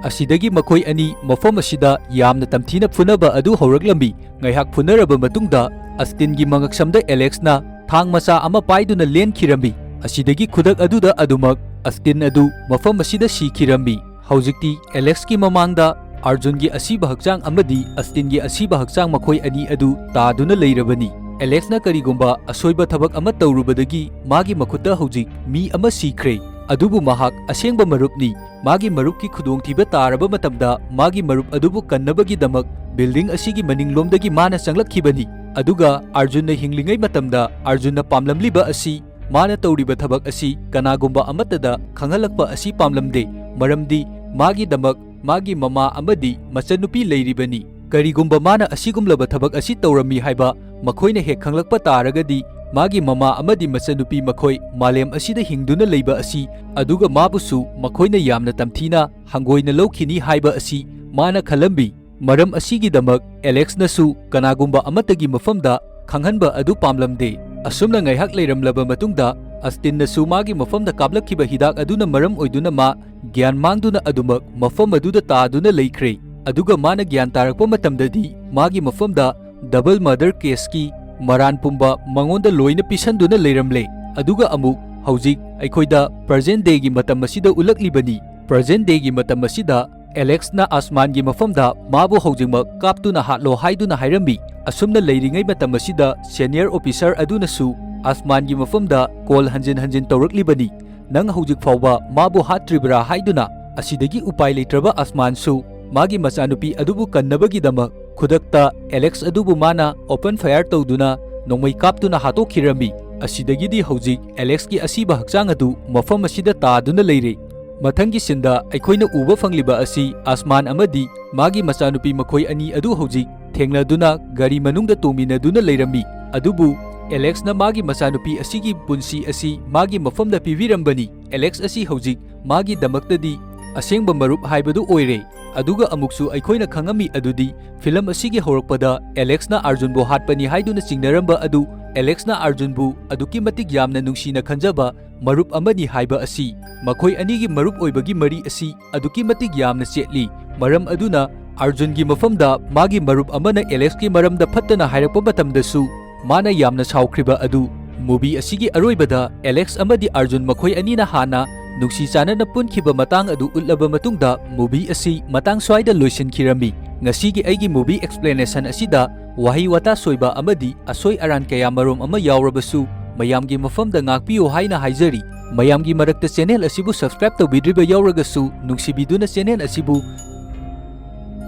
ꯑꯁꯤꯗꯒꯤ ꯃꯈꯣꯏ ꯑꯅꯤ ꯃꯐꯝ ꯑꯁꯤꯗ ꯌꯥꯝꯅ ꯇꯝꯊꯤꯅ ꯐꯨꯅꯕ ꯑꯗꯨ ꯍꯧꯔꯛꯂꯝꯃꯤ꯫ ꯉꯥꯏꯍꯥꯛ ꯐꯨꯅꯔꯕ ꯃꯇꯨꯡꯗ ꯑꯁꯇꯤꯟꯒꯤ ꯃꯉꯛꯁꯝꯗ ꯑꯦꯂꯦꯛꯁꯅ ꯊꯥꯡ ꯃꯆꯥ ꯑꯃ ꯄꯥꯏꯗꯨꯅ ꯂꯦꯟꯈꯤꯔꯝꯃꯤ꯫ ꯑꯁꯤꯗꯒꯤ ꯈꯨꯗꯛ ꯑꯗꯨꯗ ꯑꯗꯨꯃꯛ ꯑꯁꯇꯤꯟ ꯑꯗꯨ ꯃꯐꯝ ꯑꯁꯤꯗ ꯁꯤꯈꯤꯔꯝꯃꯤ꯫ ꯍꯧꯖꯤꯛꯇꯤ ꯑꯦꯂꯦꯛꯁꯀꯤ ꯃꯃꯥꯡꯗ ꯑꯥꯔꯖꯨꯟꯒꯤ ꯑꯁꯤꯕ ꯍꯛꯆꯥꯡ ꯑꯃꯗꯤ ꯑꯁꯇꯤꯟꯒꯤ ꯑꯁꯤꯕ ꯍꯛꯆꯥꯡ ꯃꯈꯣꯏ ꯑꯅꯤ ꯑꯗꯨ ꯇꯥꯗꯨꯅ ꯂꯩꯔꯕꯅꯤ꯫ ꯑꯦꯂꯦꯛꯁꯅ ꯀꯔꯤꯒꯨꯝꯕ ꯑꯁꯣꯏꯕ ꯊꯕꯛ ꯑꯃ ꯇꯧꯔꯨꯕꯗꯒꯤ ꯃꯥꯒꯤ ꯃꯈꯨꯠꯇ ꯍꯧꯖꯤꯛ ꯃꯤ ꯑꯃ ꯁꯤꯈ꯭ꯔꯦ, ꯑꯗꯨꯕꯨ ꯃꯍꯥꯛ ꯑꯁꯦꯡꯕ ꯃꯔꯨꯞꯅꯤ꯫ ꯃꯥꯒꯤ ꯃꯔꯨꯞꯀꯤ ꯈꯨꯗꯣꯡꯊꯤꯕ ꯇꯥꯔꯕ ꯃꯇꯝꯗ ꯃꯥꯒꯤ ꯃꯔꯨꯞ ꯑꯗꯨꯕꯨ ꯀꯟꯅꯕꯒꯤꯗꯃꯛ ꯕꯤꯜꯗꯤꯡ ꯑꯁꯤꯒꯤ ꯃꯅꯤꯡꯂꯣꯝꯗꯒꯤ ꯃꯥꯅ ꯆꯪꯂꯛꯈꯤꯕꯅꯤ꯫ ꯑꯗꯨꯒ ꯑꯥꯔꯖꯨꯟꯅ ꯍꯤꯡꯂꯤꯉꯩ ꯃꯇꯝꯗ ꯑꯥꯔꯖꯨꯟꯅ ꯄꯥꯝꯂꯝꯂꯤꯕ ꯑꯁꯤ, ꯃꯥꯅ ꯇꯧꯔꯤꯕ ꯊꯕꯛ ꯑꯁꯤ ꯀꯅꯥꯒꯨꯝꯕ ꯑꯃꯠꯇꯗ ꯈꯪꯍꯜꯂꯛꯄ ꯑꯁꯤ ꯄꯥꯝꯂꯝꯗꯦ, ꯃꯔꯝꯗꯤ ꯃꯥꯒꯤꯗꯃꯛ ꯃꯥꯒꯤ ꯃꯃꯥ ꯑꯃꯗꯤ ꯃꯆꯟꯅꯨꯄꯤ ꯂꯩꯔꯤꯕꯅꯤ꯫ ꯀꯔꯤꯒꯨꯝꯕ ꯃꯥꯅ ꯑꯁꯤꯒꯨꯝꯂꯕ ꯊꯕꯛ ꯑꯁꯤ ꯇꯧꯔꯝꯃꯤ ꯍꯥꯏꯕ ꯃꯈꯣꯏꯅ ꯍꯦꯛ ꯈꯪꯂꯛꯄ ꯇꯥꯔꯒꯗꯤ, ꯃꯥꯒꯤ ꯃꯃꯥ ꯑꯃꯗꯤ ꯃꯆꯟꯅꯨꯄꯤ ꯃꯈꯣꯏ ꯃꯥꯂꯦꯝ ꯑꯁꯤꯗ ꯍꯤꯡꯗꯨꯅ ꯂꯩꯕ ꯑꯁꯤ, ꯑꯗꯨꯒ ꯃꯥꯕꯨꯁꯨ ꯃꯈꯣꯏꯅ ꯌꯥꯝꯅ ꯇꯝꯊꯤꯅ ꯍꯪꯒꯣꯏꯅ ꯂꯧꯈꯤꯅꯤ ꯍꯥꯏꯕ ꯑꯁꯤ ꯃꯥꯅ ꯈꯜꯂꯝꯃꯤ꯫ ꯃꯔꯝ ꯑꯁꯤꯒꯤꯗꯃꯛ ꯑꯦꯂꯦꯛꯁꯅꯁꯨ ꯀꯅꯥꯒꯨꯝꯕ ꯑꯃꯠꯇꯒꯤ ꯃꯐꯝꯗ ꯈꯪꯍꯟꯕ ꯑꯗꯨ ꯄꯥꯝꯂꯝꯗꯦ꯫ ꯑꯁꯨꯝꯅ ꯉꯥꯏꯍꯥꯛ ꯂꯩꯔꯝꯂꯕ ꯃꯇꯨꯡꯗ, ꯑꯁꯇꯤꯟꯅꯁꯨ ꯃꯥꯒꯤ ꯃꯐꯝꯗ ꯀꯥꯞꯂꯛꯈꯤꯕ ꯍꯤꯗꯥꯛ ꯑꯗꯨꯅ ꯃꯔꯝ ꯑꯣꯏꯗꯨꯅ ꯃꯥ ꯒ꯭ꯌꯥꯟ ꯃꯥꯡꯗꯨꯅ ꯑꯗꯨꯃꯛ ꯃꯐꯝ ꯑꯗꯨꯗ ꯇꯥꯗꯨꯅ ꯂꯩꯈ꯭ꯔꯦ꯫ ꯑꯗꯨꯒ ꯃꯥꯅ ꯒ꯭ꯌꯥꯟ ꯇꯥꯔꯛꯄ ꯃꯇꯝꯗꯗꯤ ꯃꯥꯒꯤ ꯃꯐꯝꯗ ꯗꯕꯜ ꯃꯔꯗꯔ ꯀꯦꯁꯀꯤ ꯃꯔꯥꯟ ꯄꯨꯝꯕ ꯃꯉꯣꯟꯗ ꯂꯣꯏꯅ ꯄꯤꯁꯟꯗꯨꯅ ꯂꯩꯔꯝꯂꯦ꯫ ꯑꯗꯨꯒ ꯑꯃꯨꯛ ꯍꯧꯖꯤꯛ ꯑꯩꯈꯣꯏꯗ ꯄ꯭ꯔꯖꯦꯟ ꯗꯦꯒꯤ ꯃꯇꯝ ꯑꯁꯤꯗ ꯎꯠꯂꯛꯂꯤꯕꯅꯤ꯫ ꯄ꯭ꯔꯖꯦꯟ ꯗꯦꯒꯤ ꯃꯇꯝ ꯑꯁꯤꯗ ꯑꯦꯂꯦꯛꯁꯅ ꯑꯁꯃꯥꯟꯒꯤ ꯃꯐꯝꯗ ꯃꯥꯕꯨ ꯍꯧꯖꯤꯛꯃꯛ ꯀꯥꯞꯇꯨꯅ ꯍꯥꯠꯂꯣ ꯍꯥꯏꯗꯨꯅ ꯍꯥꯏꯔꯝꯃꯤ꯫ ꯑꯁꯨꯝꯅ ꯂꯩꯔꯤꯉꯩ ꯃꯇꯝ ꯑꯁꯤꯗ ꯁꯦꯅꯤꯌꯔ ꯑꯣꯐꯤꯁꯥꯔ ꯑꯗꯨꯅꯁꯨ ꯑꯁꯃꯥꯟꯒꯤ ꯃꯐꯝꯗ ꯀꯣꯜ ꯍꯟꯖꯤꯟ ꯍꯟꯖꯤꯟ ꯇꯧꯔꯛꯂꯤꯕꯅꯤ, "ꯅꯪ ꯍꯧꯖꯤꯛ ꯐꯥꯎꯕ ꯃꯥꯕꯨ ꯍꯥꯠꯇ꯭ꯔꯤꯕ꯭ꯔꯥ?" ꯍꯥꯏꯗꯨꯅ꯫ ꯑꯁꯤꯗꯒꯤ ꯎꯄꯥꯏ ꯂꯩꯇ꯭ꯔꯕ ꯑꯁꯃꯥꯟꯁꯨ ꯃꯥꯒꯤ ꯃꯆꯥꯅꯨꯄꯤ ꯑꯗꯨꯕꯨ ꯀꯟꯅꯕꯒꯤꯗꯃꯛ ꯈꯨꯗꯛꯇ ꯑꯦꯂꯦꯛꯁ ꯑꯗꯨꯕꯨ ꯃꯥꯅ open fire ꯇꯧꯗꯨꯅ ꯅꯣꯡꯃꯩ ꯀꯥꯞꯇꯨꯅ ꯍꯥꯠꯇꯣꯛꯈꯤꯔꯝꯃꯤ꯫ ꯑꯁꯤꯗꯒꯤꯗꯤ ꯍꯧꯖꯤꯛ ꯑꯦꯂꯦꯛꯁꯀꯤ ꯑꯁꯤꯕ ꯍꯛꯆꯥꯡ ꯑꯗꯨ ꯃꯐꯝ ꯑꯁꯤꯗ ꯇꯥꯗꯨꯅ ꯂꯩꯔꯦ꯫ ꯃꯊꯪꯒꯤ ꯁꯤꯟꯗ ꯑꯩꯈꯣꯏꯅ ꯎꯕ ꯐꯪꯂꯤꯕ ꯑꯁꯤ ꯑꯁꯃꯥꯟ ꯑꯃꯗꯤ ꯃꯥꯒꯤ ꯃꯆꯥꯅꯨꯄꯤ ꯃꯈꯣꯏ ꯑꯅꯤ ꯑꯗꯨ ꯍꯧꯖꯤꯛ ꯊꯦꯡꯅꯗꯨꯅ ꯒꯥꯔꯤ ꯃꯅꯨꯡꯗ ꯇꯣꯡꯃꯤꯟꯅꯗꯨꯅ ꯂꯩꯔꯝꯃꯤ꯫ ꯑꯗꯨꯕꯨ ꯑꯦꯂꯦꯛꯁꯅ ꯃꯥꯒꯤ ꯃꯆꯥꯅꯨꯄꯤ ꯑꯁꯤꯒꯤ ꯄꯨꯟꯁꯤ ꯑꯁꯤ ꯃꯥꯒꯤ ꯃꯐꯝꯗ ꯄꯤꯕꯤꯔꯝꯕꯅꯤ꯫ ꯑꯦꯂꯦꯛꯁ ꯑꯁꯤ ꯍꯧꯖꯤꯛ ꯃꯥꯒꯤꯗꯃꯛꯇꯗꯤ ꯑꯁꯦꯡꯕ ꯃꯔꯨꯞ ꯍꯥꯏꯕꯗꯨ ꯑꯣꯏꯔꯦ꯫ ꯑꯗꯨꯒ ꯑꯃꯨꯛꯁꯨ ꯑꯩꯈꯣꯏꯅ ꯈꯪꯉꯝꯃꯤ ꯑꯗꯨꯗꯤ ꯐꯤꯂꯝ ꯑꯁꯤꯒꯤ ꯍꯧꯔꯛꯄꯗ ꯑꯦꯂꯦꯛꯁꯅ ꯑꯥꯔꯖꯨꯟꯕꯨ ꯍꯥꯠꯄꯅꯤ ꯍꯥꯏꯗꯨꯅ ꯆꯤꯡꯅꯔꯝꯕ ꯑꯗꯨ ꯑꯦꯂꯦꯛꯁꯅ ꯑꯥꯔꯖꯨꯟꯕꯨ ꯑꯗꯨꯛꯀꯤ ꯃꯇꯤꯛ ꯌꯥꯝꯅ ꯅꯨꯡꯁꯤꯅ ꯈꯟꯖꯕ ꯃꯔꯨꯞ ꯑꯃꯅꯤ ꯍꯥꯏꯕ ꯑꯁꯤ꯫ ꯃꯈꯣꯏ ꯑꯅꯤꯒꯤ ꯃꯔꯨꯞ ꯑꯣꯏꯕꯒꯤ ꯃꯔꯤ ꯑꯁꯤ ꯑꯗꯨꯛꯀꯤ ꯃꯇꯤꯛ ꯌꯥꯝꯅ ꯆꯦꯠꯂꯤ꯫ ꯃꯔꯝ ꯑꯗꯨꯅ ꯑꯥꯔꯖꯨꯟꯒꯤ ꯃꯐꯝꯗ ꯃꯥꯒꯤ ꯃꯔꯨꯞ ꯑꯃꯅ ꯑꯦꯂꯦꯛꯁꯀꯤ ꯃꯔꯝꯗ ꯐꯠꯇꯅ ꯍꯥꯏꯔꯛꯄ ꯃꯇꯝꯗꯁꯨ ꯃꯥꯅ ꯌꯥꯝꯅ ꯁꯥꯎꯈ꯭ꯔꯤꯕ ꯑꯗꯨ movie ꯑꯁꯤꯒꯤ ꯑꯔꯣꯏꯕꯗ ꯑꯦꯂꯦꯛꯁ ꯑꯃꯗꯤ ꯑꯥꯔꯖꯨꯟ ꯃꯈꯣꯏ ꯑꯅꯤꯅ ꯍꯥꯟꯅ ꯅꯨꯡꯁꯤ ꯆꯥꯟꯅꯅ ꯄꯨꯟꯈꯤꯕ ꯃꯇꯥꯡ ꯑꯗꯨ ꯎꯠꯂꯕ ꯃꯇꯨꯡꯗ movie ꯑꯁꯤ ꯃꯇꯥꯡ ꯁ꯭ꯋꯥꯏꯗ ꯂꯣꯏꯁꯤꯟꯈꯤꯔꯝꯃꯤ꯫ ꯉꯁꯤꯒꯤ ꯑꯩꯒꯤ movie explanation ꯑꯁꯤꯗ ꯋꯥꯍꯩ ꯋꯥꯇꯥ ꯁꯣꯏꯕ ꯑꯃꯗꯤ ꯑꯁꯣꯏ ꯑꯔꯥꯟ ꯀꯌꯥ ꯃꯔꯨꯝ ꯑꯃ ꯌꯥꯎꯔꯕꯁꯨ ꯃꯌꯥꯝꯒꯤ ꯃꯐꯝꯗ ꯉꯥꯛꯄꯤꯌꯨ ꯍꯥꯏꯅ ꯍꯥꯏꯖꯔꯤ꯫ ꯃꯌꯥꯝꯒꯤ ꯃꯔꯛꯇ channel ꯑꯁꯤꯕꯨ subscribe ꯇꯧꯕꯤꯗ꯭ꯔꯤꯕ ꯌꯥꯎꯔꯒꯁꯨ ꯅꯨꯡꯁꯤꯕꯤꯗꯨꯅ channel ꯑꯁꯤꯕꯨ